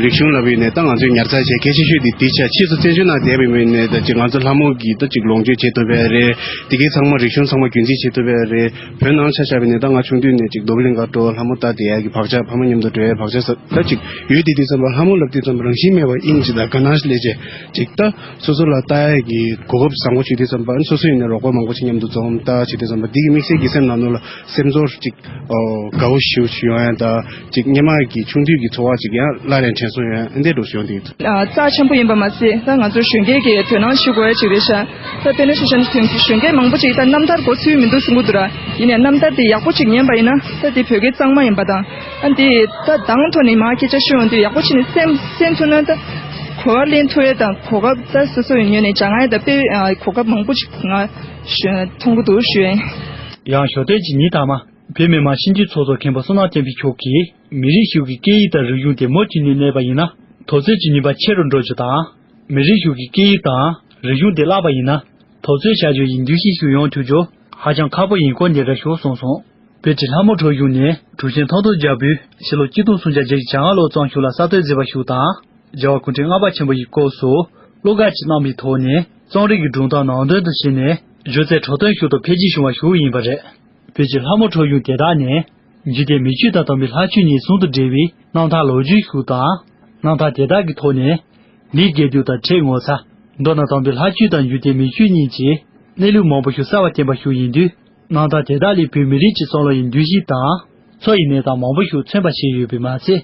རིག་གཞུང་ལབ་པ་ཡིན་ནའི་ད་ང་ཚོའི་ཉར་ཚགས་བྱས་གལ་ཆེ་ཤོས་དེ་དེ་ཆ་ཕྱིས་སུ་བཙན་བྱོལ་ནང་བསྡད་པ་ཡིན་ནའི་ད་ཅིག་ང་ཚོ་ལྷ་མོ་གི་ད་ཅིག་ལོངས་སྤྱོད་བྱེད་ཐུབ་པ་རེད། དེ་གའི་ཚང་མ་རིག་གཞུང་ཚང་མ་རྒྱུན་འཛིན་བྱེད་ཐུབ་པ་རེད། བོད་ནང་ཆ་བཞག་པ་ཡིན་ནའི་ད་ང་ཆུང་དུས་ནས་ཅིག་རྡོ་སྦིས་གླིང་ག་འགྲོ་ལྷ་མོ་ལྟ་བསྡད་ཡ་གི་བག་ཆགས་ཕ་མ་མཉམ་དུ་འགྲོ་ཡ་བག་ཆགས་ས་ད་ཅིག་ཡོད་དེ་དུས་ཙམ་པ་ལྷ་མོ་ལབ་དུས་ཙམ་པ་རང་བཞིན་མེད་པ་དབྱིངས་ཅིག་དང་དགའ་སྣང་སླེབས་བྱས་ཅིག་ད་སོ་སོ་ལ་ལྟ་ཡ་གི་གོ་སྐབས་བཟང་པོ་བྱུང་དུས་ཙམ་པ་སོ་སོ་ཡིན་ནའི་རོགས་པ་མང་པོ་ཅིག་མཉམ་དུ་འཛོམས་ལྟ་བྱེད་དུས་ཙམ་པ་འདི་གི་དམིགས་བསལ་གྱི་སེམས་ནང་ལོགས་ལ་སེམས་ཚོར་ཅིག་ཨོ་དགའ་བོ་ཞེ་པོ་ཅིག་ཡོང་ཡ་དང་ཅིག་སྔོན་མ་གི་ཆུང་དུས་ཀྱི་ཚོར་བ་ཅིག་ཡང་སླར་ཡང་དྲན་སོང་ཡོང་ཡ་འདི་འདྲ་འདྲ་བོ་ཞིག་ཡོང་དེ་ཡིན། རྩ་ཆེན་པོ་ཡིན་པ་མ་ཟད་ད་ང་ཚོ་གཞོན་སྐྱེས་ཀྱིས་དོ་སྣང་ཞུ་དགོས་ཡ་ཅིག་རེད་ཤག་ད་དཔེར་ན་ཆ་བཞག་ན་གཞོན་སྐྱེས་མང་པོ་ཅིག་ད་རྣམ་ཐར་གོ་ཚུལ་མི་འདུག་གསུང་གི་འདུག་ར། ཡིན་ནའི་རྣམ་ཐར་དེ་ཡག་པོ་ཅིག་ཉན་པ་ཡིན་ན་ད་དེ་བོད་སྐད་གཙང་མ་ཡིན་པ་དང་ཨ་འདི་ད་དང་ཐོག་ནས་མར་སྐད་ཆ་ཤོད་ཡོང་དུས་ཡག་པོ་བྱས་ནས་སེམས་གསན་ཐུབ་ན་ད་གོ་བ་ལེན་ཐུབ་ཡ་དང་གོ་སྐབས་ད་སོ་སོ་ཡི་ངོས་ནས་སྦྱང་ཡ་ད་དཔེ་གོ་སྐབས་མང་པོ་ཅིག་ང་མཐོང་གི་འདུག་ཞུ་ཡ་ཡིན། ཡང་ཞོ་སྟོན་གྱི་ཉིན་མཐའ་མ་བོད་མི་མང་སྤྱི་འཐུས་ཚོགས་གཙོ་མཁན་པོ་བསོད་ནམས་བསྟན་འཕེལ་མཆོག་གིས་མི་རིགས་ཤིག་གི་སྐད་ཡིག་དང་རིག་གཞུང་དེ་མུ་མཐུད་ནས་གནས་པ་ཡིན་ན་འཐབ་རྩོད་ཀྱི་ནུས་པ་ཆེ་རུ་འགྲོ་རྒྱུ་དང་། མི་རིགས་ཤིག་གི་སྐད་ཡིག་དང་རིག་གཞུང་དེ་བརླག་པ་ཡིན་ན་འཐབ་རྩོད་བྱ་རྒྱུ་ཡི་འདུ་ཤེས་ཤིག་ཡོང་ཐུབ་རྒྱུ་ཧ་ཅང་ཁག་པོ་ཡིན་སྐོར་འདི་འདྲ་ཞིག་གསུངས་སོང་། བོད་ཀྱི་ལྷ་མོ་འཁྲབ་གཞུང་ནི་གྲུབ་ཆེན་ཐང་སྟོང་རྒྱལ་པོས་ཕྱི་ལོ་ཆིག་སྟོང་སུམ་བརྒྱ་བརྒྱད་ཅུ་གྱ་ལྔ་ལོར་གཙང་ཆུ་ལ་གསར་གཏོད་མཛད་པ་ཞིག་དང་། རྒྱལ་བ་སྐུ་ཕྲེང་ལྔ་པ་ཆེན་པོ་ཡི་སྐབས་སུ་བློ་དགའ་ཅིག་གནང་བའི་ཐོག་ནས་གཙང་རིག་གི་སྒྲུང་གཏམ་ནང་དོན་དུ་བྱས་ནས་སྒྱུ་རྩལ་འཁྲབ་སྟོན་ཞིག་ཏུ་འཕེལ་རྒྱས་བྱུང་བ་ཞིག་ཡིན་པ་རེད། བོད་ཀྱི་ལྷ་མོ་འཁྲབ་གཞུང་དེ་དག་ནི་འཇིག་རྟེན་མི་ཆོས་དང་དམ་པའི་ལྷ་ཆོས་གཉིས་ཟུང་དུ་འབྲེལ་བའི་རྣམ་ཐར་ལོ་རྒྱུས་ཤིག་དང་། རྣམ་ཐར་དེ་དག་གི་ཐོག་ནས་མིའི་དགེ་སྡིག་དང་ཁྲེལ་ངོ་ཚ། མདོར་ན་དམ་པའི་ལྷ་ཆོས་དང་འཇིག་རྟེན་མི་ཆོས་གཉིས་ཀྱི་གནས་ལུགས་མང་པོ་ཞིག་གསལ་བར་བསྟན་པ་ཞིག་ཡིན་དུས། རྣམ་ཐར་དེ་དག་ལས་བོད་མི་རིགས་ཀྱི་བསམ་བློ་ཡི་འདུ་ཤེས་དང་འཚོ་བའི་གནས་སྟངས་མང་པོ་ཞིག་མཚོན་པ་བྱས་ཡོད་པས་མ་ཚད།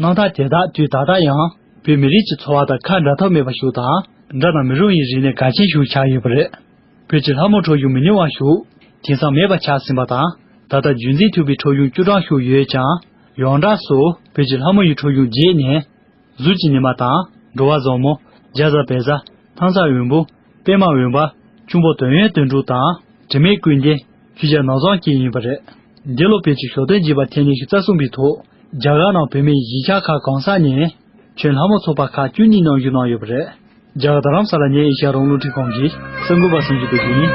རྣམ་ཐར་དེ་དག་དུས་ད་ལྟ་ཡང་ བོད་མི་རིགས་ཀྱི་འཚོ་བ་དང་ཁ་འབྲལ་ཐབས་མེད་པ་ཞིག་དང་། འདྲ་དང་མི་རུང་བའི་རིག་གནས་གལ་ཆེན་ཞིག་ཆགས་ཡོད་པ་རེད། བོད་ཀྱི་ལྷ་མོ་ཁྲོ་ཆུ་མི་ཉུང་བ་ཞིག་དེང་སང་མེད་པ་ཆགས་ཟིན་པ་དང་། ད་ལྟ་རྒྱུན་འཛིན་ཐུབ་པའི་ཁྲོ་ཆུ་བཅུ་གྲངས་ཤིག་ཡོད་ཀྱང་། ཡོངས་གྲགས་སུ་བོད་ཀྱི་ལྷ་མོ་ཡི་ཁྲོ་ཆུ་བརྒྱད་ནི། གཟུགས་ཀྱི་ཉི་མ་དང་། འགྲོ་བ་བཟང་མོ། རྒྱ་བཟའ་བལ་བཟའ། ཐང་བཟའ་འོན་པོ། པད་མ་འོན་པ། ཁྱུང་པོ་དོན་ཡོད་དོན་གྲུབ་དང་། དྲི་མེད་ཀུན་ལྡན། ཆོས་རྒྱལ་ནག་བཟང་བཅས་ཡིན་པ་རེད། འདི་ལོ་བོད་ཀྱི་ཞོ་སྟོན་བགྱིས་པ་ཐེངས་ཉི་ཤུ་རྩ་གསུམ་པའི་ཐོག་རྒྱ་གར་ནང་བོད་མིའི་གཞིས་ཆགས་ཁག་གང་ས་ནས་ཁྱོན་ལྷ་མོ་ཚོགས་པ་ཁག་བཅུ་གཉིས་ནང་ཞུགས་གནང་ཡོད་པ་རེད། རྒྱ་གར་རྡ་རམ་ས་ལ་ནས་ཨེ་ཤ་ཡ་རང་དབང་རླུང་འཕྲིན་ཁང་གི་གསར་འགོད་པ་སངས་རྒྱས་རྡོ་རྗེ་ཡིན།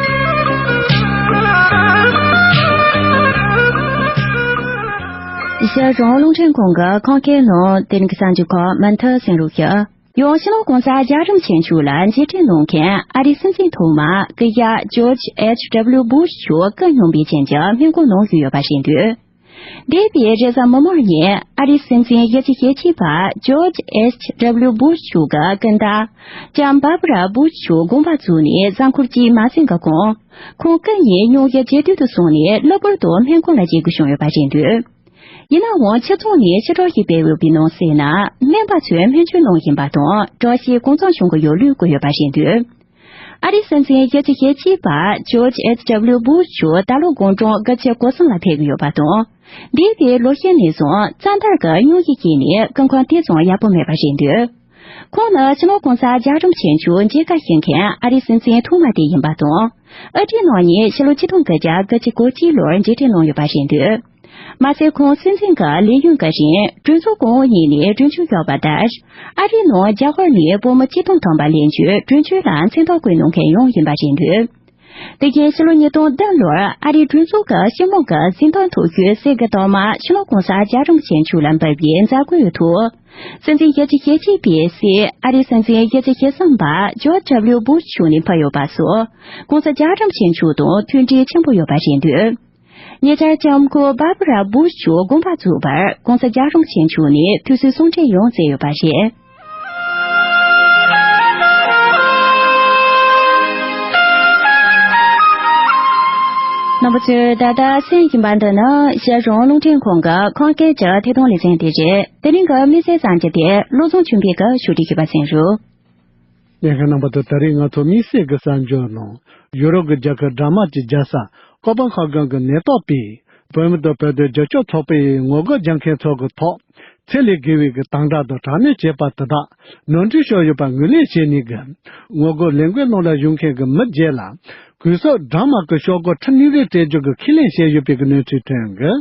ཨེ་ཤ་ཡ་རང་དབང་རླུང་འཕྲིན་ཁང་གི་ཁམས་སྐད་ནང་དེ་རིང་གི་གསར་འགྱུར་ཁག་མུ་མཐུད་གསན་རོགས་ཞུ། ཡང་ཕྱི་ནང་གོང་ས་རྒྱ་རིམ་ཆེན་མཆོག་ལ་མཇལ་འཕྲད་གནང་མཁན་ཨ་རིའི་སྲིད་འཛིན་ཐོག་མ་སྐུ་ཞབས་ཇོརྗ་ཨེཆ་ཌབ་ལིའུ་སྦུ་ཤ་མཆོག་སྐུ་སྙུང་པའི་རྐྱེན་གྱིས་སྨན་ཁང་ནང་བཞུགས་ཡོད་པ་རེད་འདུག་འདས་པའི་རེས་གཟའ་མིག་དམར་ཉིན་ཨ་རིའི་སྲིད་འཛིན་ཡ་གཅིག་ཞེ་གཅིག་པ་ཇོརྗ་ཨེཆ་ཌབ་ལིའུ་སྦུ་ཤ་མཆོག་གི་སྐུ་ཟླ་ལྕམ་བྷར་བྷ་ར་སྦུ་ཤ་མཆོག་དགོངས་པ་རྫོགས་ནས་གཟའ་འཁོར་གཅིག་མ་ཟིན་གྱི་གོང་ཁོང་སྐུ་ཉིད་སྙུང་གཞི་ཇེ་སྡུག་ཏུ་སོང་ནས་གློ་བུར་དུ་སྨན་ཁང་ལ་བཅར་དགོས་བྱུང་ཡོད་པ་རེད་འདུག་ཡིན་ནའང་། ཕྱི་ཚོགས་ནས་ཕྱིར་བསྒྲགས་ཤིག་སྤེལ་ཡོད་པའི་ནང་གསལ་ན། སྨན་པ་ཚོས་སྨན་བཅོས་གནང་བཞིན་པ་དང་། བཀྲ་ཤིས་གང་ཙམ་བྱུང་གི་ཡོད་ལུགས་བཀོད་ཡོད་པ་རེད་འདུག་ཨ་རིའི་སྲིད་འཛིན་ཡ་གཅིག་ཞེ་གཅིག་པ་ཇོརྗ་ཨེཆ་ཌབ་ལིའུ་སྦུ་ཤ་མཆོག་ད་ལོ་དགུང་གྲངས་དགུ་བཅུ་གོ་གསུམ་ལ་ཕེབས་ཀྱི་ཡོད་པ་དང་། འདས་པའི་ལོ་ཤས་ནས་བཟུང་རྩ་འདར་གྱི་སྙུང་གཞི་བརྒྱུད་ནས་སྐུ་ཁམས་དེ་ཙམ་ཡག་པོ་མེད་པ་རེད་འདུག་ཁོང་ནི་ཕྱི་ནང་གོང་ས་རྒྱ་རིམ་ཆེན་མཆོག་མཇལ་ཁ་ཞུ་མཁན་ཨ་རིའི་སྲིད་འཛིན་ཐོག་མ་དེ་ཡིན་པ་དང་། ཨ་རིའི་ནང་ནས་ཕྱི་ལོ་ཆིག་སྟོང་དགུ་བརྒྱ་དགུ་བཅུ་གོ་གཅིག་ལོར་མཇལ་འཕྲད་གནང་ཡོད་པ་རེད་འདུག་མ་ཟད་ཁོང་སྲིད་འཛིན་གྱི་ལས་ཡུན་གྱི་རིང་གྲོས་ཚོགས་གོང་འོག་གཉིས་ནས་གྲོས་ཆོད་བཞག་པ་ལྟར། ཨ་རིའི་ནང་རྒྱ་གར་ནས་བོད་མི་ཆིག་སྟོང་ཐམ་པ་ལེན་རྒྱུའི་གྲོས་ཆོད་ལ་མཚན་རྟགས་བཀོད་གནང་མཁན་ཡང་ཡིན་པ་རེད་འདུག་དེ་རྗེས་ཕྱི་ལོ་ཉིས་སྟོང་བདུན་ལོར་ཨ་རིའི་གྲོས་ཚོགས་ཀྱི་སྤྱི་དམངས་ཀྱི་གཟེངས་རྟགས་ཐོབ་རྒྱུའི་གསེར་གྱི་རྟགས་མ་ཕྱི་ནང་གོང་ས་རྒྱ་རིམ་ཆེན་མཆོག་ལ་འབུལ་བའི་མཛད་སྒོའི་ཐོག་སྲིད་འཛིན་ཡ་གཅིག་ཞེ་གཅིག་པའི་སྲས་ཨ་རིའི་སྲིད་འཛིན་ཡ་གཅིག་ཞེ་གསུམ་པ་ཇོརྗ་ཌབ་ལིའུ་སྦུ་ཤ་མཆོག་ནས་ཕུལ་ཡོད་པ་སོགས་གོང་ས་རྒྱ་རིམ་ཆེན་མཆོག་དང་མཐུན་སྒྲིལ་ཆེན་པོ་ཡོད་པ་རེད་འདུག་ཉེ་ཆར་ལྕམ་སྐུ་བྷར་བྷ་ར་སྦུ་ཤ་མཆོག་དགོངས་པ་རྫོགས་པར་གོང་ས་རྒྱ་རིམ་ཆེན་མཆོག་ནས་དུས་ཚོད་གསུང་འཕྲིན་ཡང་བསྩལ་ཡོད་པ་རེད། རྣམ་པ་ཚོས་ད་ལྟ་གསན་བཞིན་པ་འདི་ནི་ཨེ་ཤ་ཡ་རང་དབང་རླུང་འཕྲིན་ཁང་གི་ཁམས་སྐད་ཀྱི་ཐད་གཏོང་ལེ་ཚན་དེ་རེད། དེ་རིང་གི་དམིགས་བསལ་གསར་འགྱུར་དེ་བློ་བཟང་ཆོས་འཕེལ་གྱིས་ཕྱོགས་སྒྲིག་ཞུས་པ་གསན་རོགས། ལྷན་རྒྱས་རྣམ་པ་ཚོ། ད་རེས་ང་ཚོ་དམིགས་བསལ་གྱི་གསར་འགྱུར་ནང་། ཡུ་རོབ་ཀྱི་རྒྱལ་ཁབ་ཌེན་མཱག་གི་རྒྱལ་ས་ཀོ་པན་ཧ་གན་གྱི་ནད་ཐོག་པས་བོད་མི་དང་བོད་དོན་རྒྱབ་སྐྱོར་ཚོགས་པས་ངོ་རྒོལ་རྒྱག་མཁན་ཚོ་གི་ཐོག་ཚད་ལས་བརྒལ་བའི་གི་དམ་དྲག་དང་དྲག་གནོན་བྱས་པ་དེ་དག་ནོར་འཁྲུལ་ཤོར་ཡོད་པ་ངོས་ལེན་བྱས་ནས་གི་ངོ་རྒོལ་ལས་འགུལ་ནང་ལ་ཞུགས་མཁན་གྱི་མི་བརྒྱད་ལ་གུས་སུ་ཌེན་མཱག་གི་ཤོག་སྒོར་ཁྲི་གཉིས་རེ་སྤྲད་རྒྱུ་གི་ཁས་ལེན་བྱས་ཡོད་པའི་གི་གནས་ཚུལ་ཐོན་གི།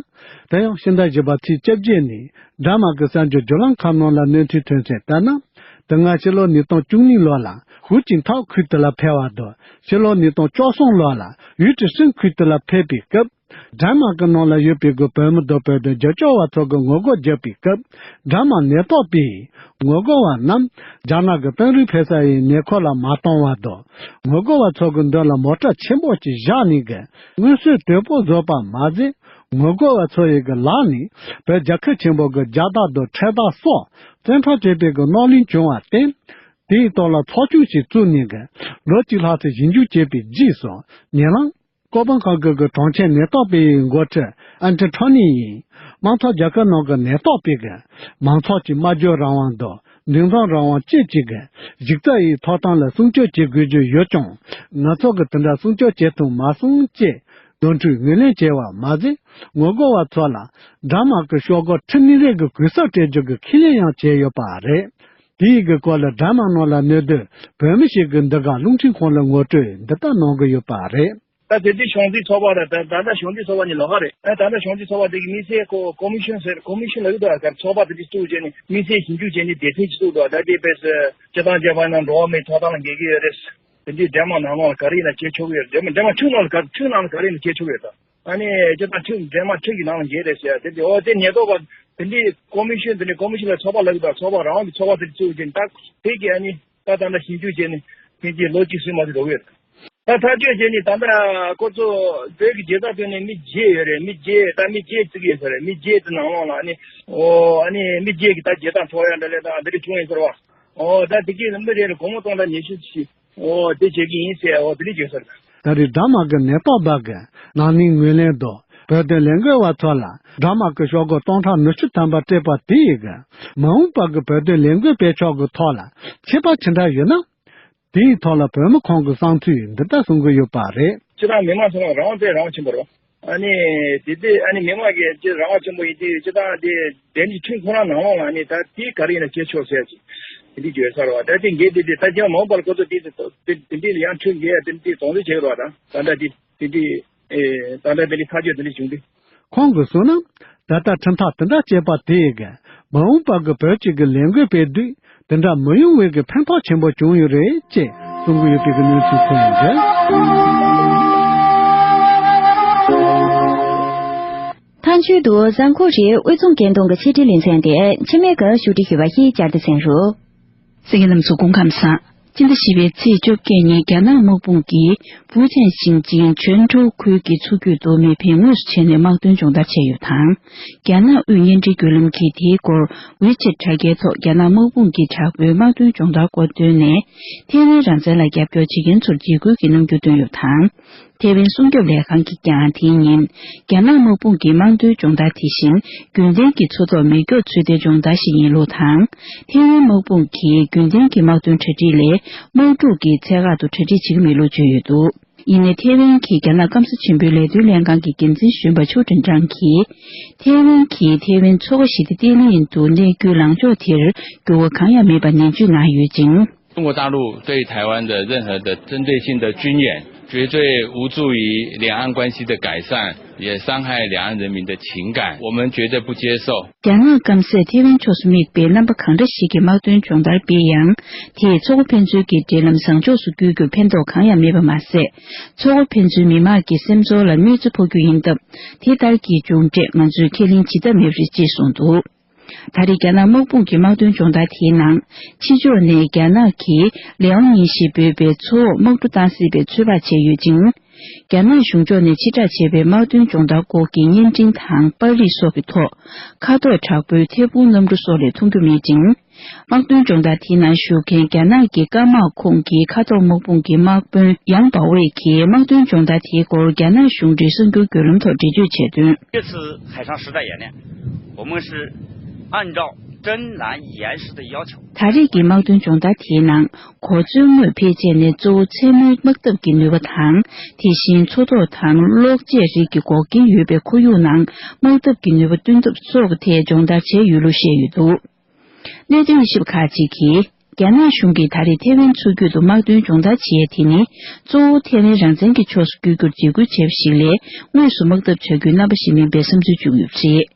དེ་ཡང་ཕྱི་ཟླ་བཞི་པ་ཚེས་བཅོ་བརྒྱད་ནས་ཌེན་མཱག་གི་གསར་འགྱུར་བརྒྱུད་ལམ་ཁག་ནང་ལ་གནས་ཚུལ་ཐོན་གསལ་ལྟར་ན། དེ་སྔ་ཕྱི་ལོ་ཉིས་སྟོང་བཅུ་གཉིས་ལོ་ལ་ཧུའུ་ཅིན་ཐའོ་ཁུལ་དེ་ལ་ཕེབས་པ་དང་ཕྱི་ལོ་ཉིས་སྟོང་བཅུ་གསུམ་ལོ་ལ་ཡུས་ཀྲི་ཧྲིན་ཁུལ་དེ་ལ་ཕེབས་པའི་སྐབས། ཌེན་མཱག་གི་ནང་ལ་ཡོད་པའི་གི་བོད་མི་དང་བོད་དོན་རྒྱབ་སྐྱོར་བ་ཚོ་གི་ངོ་རྒོལ་བརྒྱབ་པའི་སྐབས། ཌེན་མཱག་ནད་ཐོག་པས་ངོ་རྒོལ་བ་རྣམས་རྒྱ་ནག་གི་དཔོན་རིགས་ཕེབས་ས་ཡི་ནད་ཁུལ་ལ་མ་གཏོང་བ་དང་། ངོ་རྒོལ་བ་ཚོ་གི་མདུན་ལ་མོ་ཊ་ཆེན་པོ་ཅིག་བཞག་ནས་གི་མངོན་གསལ་དོད་པོ་བཟོས་པ་མ་ཟད། ངོ་རྒོལ་བ་ཚོ་ཡི་གི་ལག་ནས་བོད་རྒྱལ་ཁབ་ཆེན་པོ་གི་རྒྱལ་དར་དང་འཕྲེད་དར་སོགས་བཙན་འཕྲོག་བྱས་པའི་གི་རྣམ་གླིང་བྱུང་བར་བརྟེན། དེའི་ཐོག་ལ་ཚོགས་ཆུང་ཞིག་བཙུགས་ནས་གི་ལོ་གཅིག་ལྷག་ཙམ་ཞིབ་འཇུག་བྱས་པའི་རྗེས་སུ། ཉེ་ལམ་ཀོ་པན་ཧ་གན་གི་གྲོང་ཁྱེར་ནད་ཐོག་པའི་འགོ་ཁྲིད་ཨན་ཐི་ཐོ་ནི་ཡིས་དམངས་གཙོ་རྒྱལ་ཁབ་ནང་གི་ནད་ཐོག་པའི་གི་མང་ཚོགས་ཀྱི་སྨྲ་བརྗོད་རང་དབང་དང་འདུ་འཛོམས་རང་དབང་བཅས་ཀྱི་གི་གཞི་རྩ་ཡི་ཐོབ་ཐང་ལ་སྲུང་སྐྱོབ་བྱེད་དགོས་རྒྱུ་ཡོད་ཀྱང་། ང་ཚོ་གི་དེ་འདྲ་སྲུང་སྐྱོབ་བྱེད་ཐུབ་མ་སོང་ཅེས་ནོར་འཁྲུལ་ངོས་ལེན་བྱས་པ་མ་ཟད། ངོ་རྒོལ་བ་ཚོ་ལ་ཌེན་མཱག་གི་ཤོག་སྒོར་ཁྲི་གཉིས་རེ་གི་གུས་སུ་སྤྲད་རྒྱུ་གི་ཁས་ལེན་ཡང་བྱས་ཡོད་པ་རེད། དེའི་གི་སྐོར་ལ་ཌེན་མཱག་ནང་ལ་གནས་སྡོད་བོད་མི་ཞིག་གིས་འདི་ག་རླུང་འཕྲིན་ཁང་ལ་ངོ་སྤྲོད་འདི་ལྟར་གནང་གི་ཡོད་པ་རེད། ད་དེ་དུས་གཞུང་འཛིན་ཚོགས་པ་ར་ད་ད་ལྟ་གཞུང་འཛིན་ཚོགས་པ་གཉིས་ལོགས་ཀ་རེད། ཨ་ད་ལྟ་གཞུང་འཛིན་ཚོགས་པ་དེ་གི་དམིགས་བསལ་ཀོ་ཀོ་མི་ཤོན་ཟེར་ཀོ་མི་ཤོན་ལ་ཡོད་དོ། ཨ་ཚོགས་པ་དེ་དུས་བཙུགས་བྱས་ནས་དམིགས་བསལ་ཞིབ་འཇུག་བྱས་ནས་སྡེ་ཚན་ཞིག་བཙུགས་འདུག་ད་དེ་དཔེ་སྤྱི་བཏང་རྒྱལ་ཁབ་ནང་འགྲོ་བ་མིའི་ཐོབ་ཐང་ལ་འགལ་གྱི་ཡོད་རེད། དེ་འདྲའི་ཌེན་མཱག་ནང་ལོགས་ལ་ག་རེ་ཡིན་ན་བྱེད་ཆོག་གི་ཡོད་རེད། ཌེན་མཱག་ཌེན་མཱག་ཁྲིམས་ནང་ལ་ག་ཁྲིམས་ནང་ལ་ག་རེ་ཡིན་ན་བྱེད་ཆོག་གི་ཡོད་ད། ཨ་ནི་སྤྱི་བཏང་ཁྲིམས་ཌེན་མཱག་ཁྲིམས་ཀྱི་ནང་ལ་འགལ་རེད་ཟེར་ཡ་དེ་འདྲའི་འོ་དེ་ཉེན་རྟོག་པ་དེ་འདྲའི་ཀོ་མི་ཤོན་དེ་འདྲའི་ཀོ་མི་ཤོན་ལ་ཚོགས་པ་ལབ་ཀྱི་འདུག་ཚོགས་པ་རང་གི་ཚོགས་པ་དེ་འདྲ་བཙུགས་བྱས་ནས་ད་དེ་གི་ཨ་ནི་ད་ད་ལྟ་ཞིབ་འཇུག་བྱས་ནས་ཕན་ཆད་ལོ་གཅིག་ཟིན་མ་ཟིན་འགྲོ་གི་ཡོད་རེད། ད་ཐག་གཅོད་བྱས་ནས་ད་ལྟ་ཁོ་ཚོ་བོད་ཀྱི་རྒྱལ་ས་ཐོན་ནས་མི་བརྒྱད་ཡོད་རེད། མི་བརྒྱད་ད་མི་བརྒྱད་བརྩི་གི་ཡོད་ས་རེད། མི་བརྒྱད་དེ་ནང་ལོགས་ལ་ཨ་ནི་འོ་ཨ་ནི་མི་བརྒྱད་ཀྱི་ད་རྒྱལ་ཐང་འཕྲོག་ཡ་འདྲ་ལས་ད་འདི་འདྲ་བྱུང་ཡིན་ཟེར་བ། འོ་ད་དེ་གི་མི་རེ་རེ་སྒོར་མོ་སྟོང་ཕྲག་ཉི་ཤུ་ཞིག་འོ་དེ་བྱེད་ཀྱི་ཡིན་ཟེར་འོ་དེ་འདྲ་བརྗོད་ས་རེད། ད་རེས་ཌེན་མཱག་གི་ནད་ཐོག་པ་གི་ནང་མིའི་ངོས་ལེན་དང་ བོད་དོན་ལས་འགུལ་བ་ཚོ་ལ་དགྲ་དམག་གི་ཤོག་གུ་སྟོང་ཕྲག་ཉི་ཤུ་ཐམ་པ་སྤྲད་པ་དེ་ཡིས་མ་འོངས་པ་གི་བོད་དོན་ལས་འགུལ་སྤེལ་ཕྱོགས་ཀྱི་ཐོག་ལ་ཁྱད་པར་ཅི་འདྲ་ཡོད་ན། དེའི་ཐོག་ལ་བོད་མི་ཁོང་གི་བསམ་ཚུལ་འདི་ལྟར་གསུང་གི་ཡོད་པ་རེད། སྤྱིར་བཏང་མི་མང་ཚོ་ལ་རང་དབང་དཔེ་རང་དབང་ཆེན་པོ་རེད། ཨ་ནི་དེ་དུས་ཨ་ནི་མི་མང་གིས་ཅི་རང་དབང་ཆེན་པོ་ཡིན་དུས་སྤྱིར་བཏང་དེ་དེ་ནི་ཁྲིམས་ཁོ་རང་ནང་ལོགས་ལ་ཨ་ནི་ད་དེ་ག་རེ་ཡིན་ན་བྱེད་ཆོག་ཟེར་ཅིག་དེ་འདྲ་བརྗོད་ས་རེད་བ། ད་དེ་འགལ་དེ་དེ་ད་རྒྱ་མང་པར་ཁོ་ཚོ་དེ་དེ་དེ་འདྲ་ལ་ཡང་ཁྲིམས་འགལ་ཡ་དེ་འདྲ་དོགས་འདྲི་བྱེད་རོགས་ད་ད་ལྟ་དེ་དེ་འདྲ་ཨེ་ད་ལྟ་དེ་འདྲ་ཐག་གཅོད་དེ་འདྲ་བྱུང་དུས། ཁོང་གིས་གསུངས་ན། ད་ལྟ་ཁྲིམས་ཐག་དེ་འདྲ་བཅད་པ་དེས་མ་འོངས་པ་གི་བོད་ཀྱི་གི་ལས་འགུལ་སྤེལ་དུས་དེ་འདྲ་མི་ཡོང་བའི་གི་ཕན་ཐོགས་ཆེན་པོ་བྱུང་ཡོད་རེད་ཅེས་གསུང་གི་ཡོད་པའི་གི་གནས་ཚུལ་ཐོན་ཡོད་འདུག་ཐང་ཆུ་དུ་བཟང་ཁོ་རེའི་དབུས་ཚོང་ཀན་ཏུང་གི་ཕྱི་དྲིལ་ལེ་ཚན་དེ་འཆི་མེད་ཀྱིས་ཞུ་སྒྲིག་ཞུས་པ་ཞིག་བསྐྱར་དུ་གསན་རོགས། གསན་མཁན་རྣམ་ཚོ་སྐུ་ཁམས་བཟང་། སྤྱི་ཟླ་བཞི་པའི་ཚེས་བཅོ་བརྒྱད་ཉིན་རྒྱ་ནག་དམག་དཔུང་གིས་ཧྥུ་ཅན་ཞིང་ཆེན་ཆོན་ཀྲོའུ་ཁུལ་གྱི་མཚོ་རྒྱུད་དུ་མེ་འཕེན་དངོས་སུ་བྱས་ནས་དམག་དོན་སྦྱོང་བརྡར་བྱས་ཡོད་པ་དང་། རྒྱ་ནག་དབུས་བརྙན་འཕྲིན་བརྒྱུད་ལམ་གྱིས་དེའི་སྐོར་ཝི་ཆེད་དྲ་རྒྱའི་ཐོག་རྒྱ་ནག་དམག་དཔུང་གི་དྲག་པོའི་དམག་དོན་སྦྱོང་བརྡར་སྐོར་བཏོན་ནས། ཐའེ་ཝན་རང་བཙན་ལ་རྒྱབ་སྐྱོར་བྱེད་མཁན་ཚོར་འཇིགས་སྐུལ་གྱི་རྣམ་འགྱུར་བཏོན་ཡོད་པ་དང་། ཐའེ་ཝན་སྲུང་སྐྱོབ་ལས་ཁང་གིས་ཀྱང་དེའི་ཉིན། རྒྱ་ནག་དམག་དཔུང་གི་དམག་དོན་སྦྱོང་བརྡར་དེ་བཞིན་རྒྱུན་ལྡན་གྱི་མཚོ་ཐོག་མེ་སྒྱོགས་འཚོལ་སྡེ་སྦྱོང་བརྡར་ཞིག་ཡིན་ལུགས་དང་། ཐའེ་ཝན་དམག་དཔུང་གིས་རྒྱུན་ལྡན་གྱི་དམག་དོན་གྲ་སྒྲིག་ལས་དམག་འཁྲུག་གི་ཚད་བཀག་ཏུ་གྲ་སྒྲིག་བྱེད་ཀྱི་མེད་ལུགས་བརྗོད་ཡོད་འདུག་ཡིན་ནའི་ཐའེ་ཝན་གྱི་རྒྱ་ནག་སྐམ་ས་ཆེན་པོའི་ལས་དོན་ལྷན་ཁང་གི་འགན་འཛིན་གཞོན་པ་ཆུ་ཁྲིན་ཀྲང་གིས། ཐའེ་ཝན་གྱིས་ཐའེ་ཝན་མཚོ་ཁ་ཞི་བདེ་བརྟན་ལྷིང་དུ་གནས་རྒྱུའི་ལངས་ཕྱོགས་དེར་འགྱུར་བ་གང་ཡང་མེད་པ་ནན་བརྗོད་གནང་ཡོད་ཅིང་། 中国大陆对台湾的任何的针对性的军演，绝对无助于两岸关系的改善，也伤害两岸人民的情感，我们绝对不接受。 རྒྱ་ནག་སྐམ་སས་ཐེ་ཝན་ཕྱོགས་སུ་དམིགས་པའི་རྣམ་པ་གང་འདྲ་ཞིག་གི་དམག་དོན་སྦྱོང་བརྡར་སྤེལ་ཡང་། དེས་མཚོ་ཁ་ཕན་ཚུན་གྱི་འབྲེལ་ལམ་བཟང་ཕྱོགས་སུ་བསྐྱོད་རྒྱུར་ཕན་ཐོགས་གང་ཡང་མེད་པ་མ་ཟད། མཚོ་ཁ་ཕན་ཚུན་མི་དམངས་ཀྱི་སེམས་ཚོར་ལ་གནོད་འཚེ་ཕོག་རྒྱུ་ཡིན་སྟབས། དེ་ལྟར་གྱི་མཇུག་འབྲས་ང་ཚོས་ཁས་ལེན་བྱེད་ཐབས་མེད་པ་རེད་ཅེས་གསུངས་འདུག་ད་རེས་རྒྱ་ནག་དམག་དཔུང་གི་དམག་དོན་སྦྱོང་བརྡར་དེའི་ནང་། ཕྱི་ཕྱོགས་ནས་རྒྱ་ནག་གི་ལེའོ་ཉིན་ཞེས་འབོད་པའི་མཚོ་འོག་དམག་གྲུ་བཏང་སྲིད་པའི་ཚོད་དཔག་བྱས་ཡོད་ཅིང་། རྒྱ་ནག་གཞུང་ཕྱོགས་ནས་ཕྱིར་བསྒྲགས་བྱས་པའི་དམག་དོན་སྦྱོང་བརྡར་སྐོར་གྱི་བརྙན་འཕྲིན་དང་པར་རིས་སོགས་ཀྱི་ཐོག་མཁའ་ཐོག་དྲག་པོའི་ཐད་འཕུར་གནམ་གྲུ་སོགས་ལས་མཐོང་རྒྱུ་མེད་ཅིང་། དམག་དོན་སྦྱོང་བརྡར་དེའི་ནང་ཞུགས་མཁན་རྒྱ་ནག་གི་སྐམ་དམག་ཁོངས་ཀྱི་མཁའ་ཐོག་དམག་དཔུང་གི་དམག་དཔོན་ཡང་པའོ་ཝེ་གིས་དམག་དོན་སྦྱོང་བརྡར་དེའི་སྐོར་རྒྱ་ནག་གཞུང་འབྲེལ་གསར་འགྱུར་བརྒྱུད་ལམ་ཐོག་འགྲེལ་བརྗོད་བྱས་དོན། 这次海上实弹演练，我们是按照真蓝岩石的要求。 ད་རེས་ཀྱི་དམག་དོན་སྦྱོང་བརྡར་དེའི་ནང་གོ་མཚོན་དངོས་ཕལ་ཆེར་ནི་གཙོ་བོ་མཚན་མོའི་དམག་འཐབ་ཀྱི་ནུས་པ་དང་། དེ་བཞིན་མཚོ་ཐོག་དང་གློག་ཆས་རིགས་ཀྱི་འགོག་རྐྱེན་ཡོད་པའི་ཁོར་ཡུག་ནང་དམག་འཐབ་ཀྱི་ནུས་པ་བཏོན་ཐབས་སོགས་ཀྱི་ཐད་སྦྱོང་བརྡར་བྱས་ཡོད་ལུགས་བཤད་ཡོད་འདུག་གནད་དོན་དབྱེ་ཞིབ་ཁག་ཅིག་གིས། རྒྱ་ནག་གཞུང་གིས་ད་རེས་ཐེ་ཝན་མཚོ་རྒྱུད་དུ་དམག་དོན་སྦྱོང་བརྡར་བྱེད་ཡས་དེ་ནི། གཙོ་བོ་ཐེ་ཝན་རང་བཙན་གྱི་ཕྱོགས་སུ་བསྐྱོད་རྒྱུར་འཇིགས་སྐུལ་བྱས་པ་ཞིག་ལས། དངོས་སུ་དམག་འཐབ་བྱ་རྒྱུའི་རྣམ་པ་ཞིག་མིན་པའི་བསམ་ཚུལ་བྱུང་ཡོད་པ་རེད།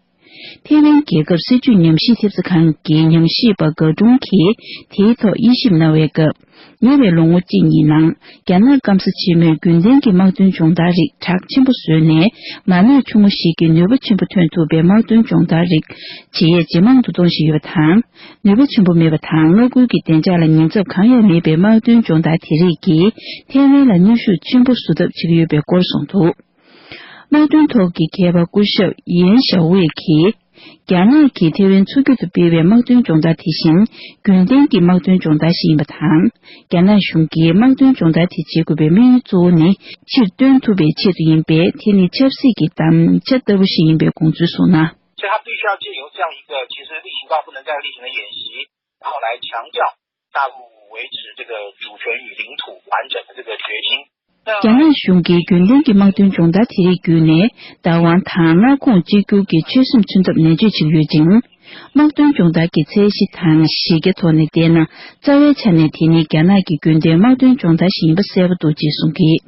ཐེ་ཝན་རྒྱལ་ཁབ་སྲིད་བྱུས་ཉམས་ཞིབ་ཐེབས་རྩ་ཁང་གི་ཉམས་ཞིབ་པ་ག་ཀྲུང་གིས་དེའི་ཐོག་དབྱེ་ཞིབ་གནང་བའི་སྐབས། ཉེ་བའི་ལོ་ངོ་གཅིག་གཉིས་ནང་། རྒྱ་ནག་སྐམ་ས་ཆེན་མོས་རྒྱུན་ལྡན་གྱི་དམག་དོན་སྦྱོང་བརྡར་རིགས་གྲགས་ཆེན་པོ་བཟོས་ནས། མ་གནས་ཆུང་ངུ་ཞིག་གིས་ནུས་པ་ཆེན་པོ་ཐོན་ཐུབ་པའི་དམག་དོན་སྦྱོང་བརྡར་རིགས་བྱེད་ཡས་ཇེ་མང་དུ་གཏོང་བཞིན་ཡོད་པ་དང་། ནུས་པ་ཆེན་པོ་མེད་པ་དང་། མངའ་ཁུལ་གྱི་བདེ་འཇགས་ལ་ཉེན་ཚབས་གང་ཡང་མེད་པའི་དམག་དོན་སྦྱོང་བརྡར་དེ་རིགས་ཀྱིས་ཐའེ་ཝན་ལ་གནོན་ཤུགས་ཆེན་པོ་བཟོ་ཐབས་བྱེད་ཀྱི་ཡོད་པའི་སྐོར་གསུངས་འདུག་དམག་དོན་ཐོག་གི་མཁས་པ་སྐུ་ཞབས་ཡན་ཞའོ་ཝེ་གིས། རྒྱ་ནག་གིས་ཐེ་ཝན་མཚོ་རྒྱུད་དུ་སྤེལ་བའི་དམག་དོན་སྦྱོང་བརྡར་དེ་བཞིན་རྒྱུན་ལྡན་གྱི་དམག་དོན་སྦྱོང་བརྡར་ཞིག་ཡིན་པ་དང་། རྒྱ་ནག་གཞུང་གིས་དམག་དོན་སྦྱོང་བརྡར་དེ་བྱེད་དགོས་པའི་དམིགས་ཡུལ་གཙོ་བོ་ནི་ཕྱིར་བཏོན་ཐུབ་པའི་ཆེད་དུ་ཡིན་པས། དེ་ནི་ཆབ་སྲིད་ཀྱི་དམ་བཅའ་ལྟ་བུ་ཞིག་ཡིན་པའི་དགོངས་ཚུལ་གསུངས་ན། 所以他必须要借由这样一个其实例行化不能再例行的演习，然后来强调大陆维持这个主权与领土完整的这个决心。 རྒྱ་ནག་གཞུང་གིས་རྒྱུན་ལྡན་གྱི་དམག་དོན་སྦྱོང་བརྡར་དེ་རིགས་བརྒྱུད་ནས། བདག་དབང་དང་མངའ་ཁོངས་གཅིག་གྱུར་གྱི་ཆོད་སེམས་མཚོན་ཐབས་ནན་བརྗོད་བྱེད་ཀྱི་ཡོད་ཅིང་། དམག་དོན་སྦྱོང་བརྡར་གྱི་ཚད་གཞི་དང་གཞི་རྒྱ་ཐོག་ནས་བལྟས་ན། རྩ་བའི་ཆ་ནས་དེ་ནི་རྒྱ་ནག་གི་རྒྱུན་ལྡན་དམག་དོན་སྦྱོང་བརྡར་ཞིག་ཡིན་པ་གསལ་པོ་འདུག་ཅེས་གསུངས་ཀྱིས།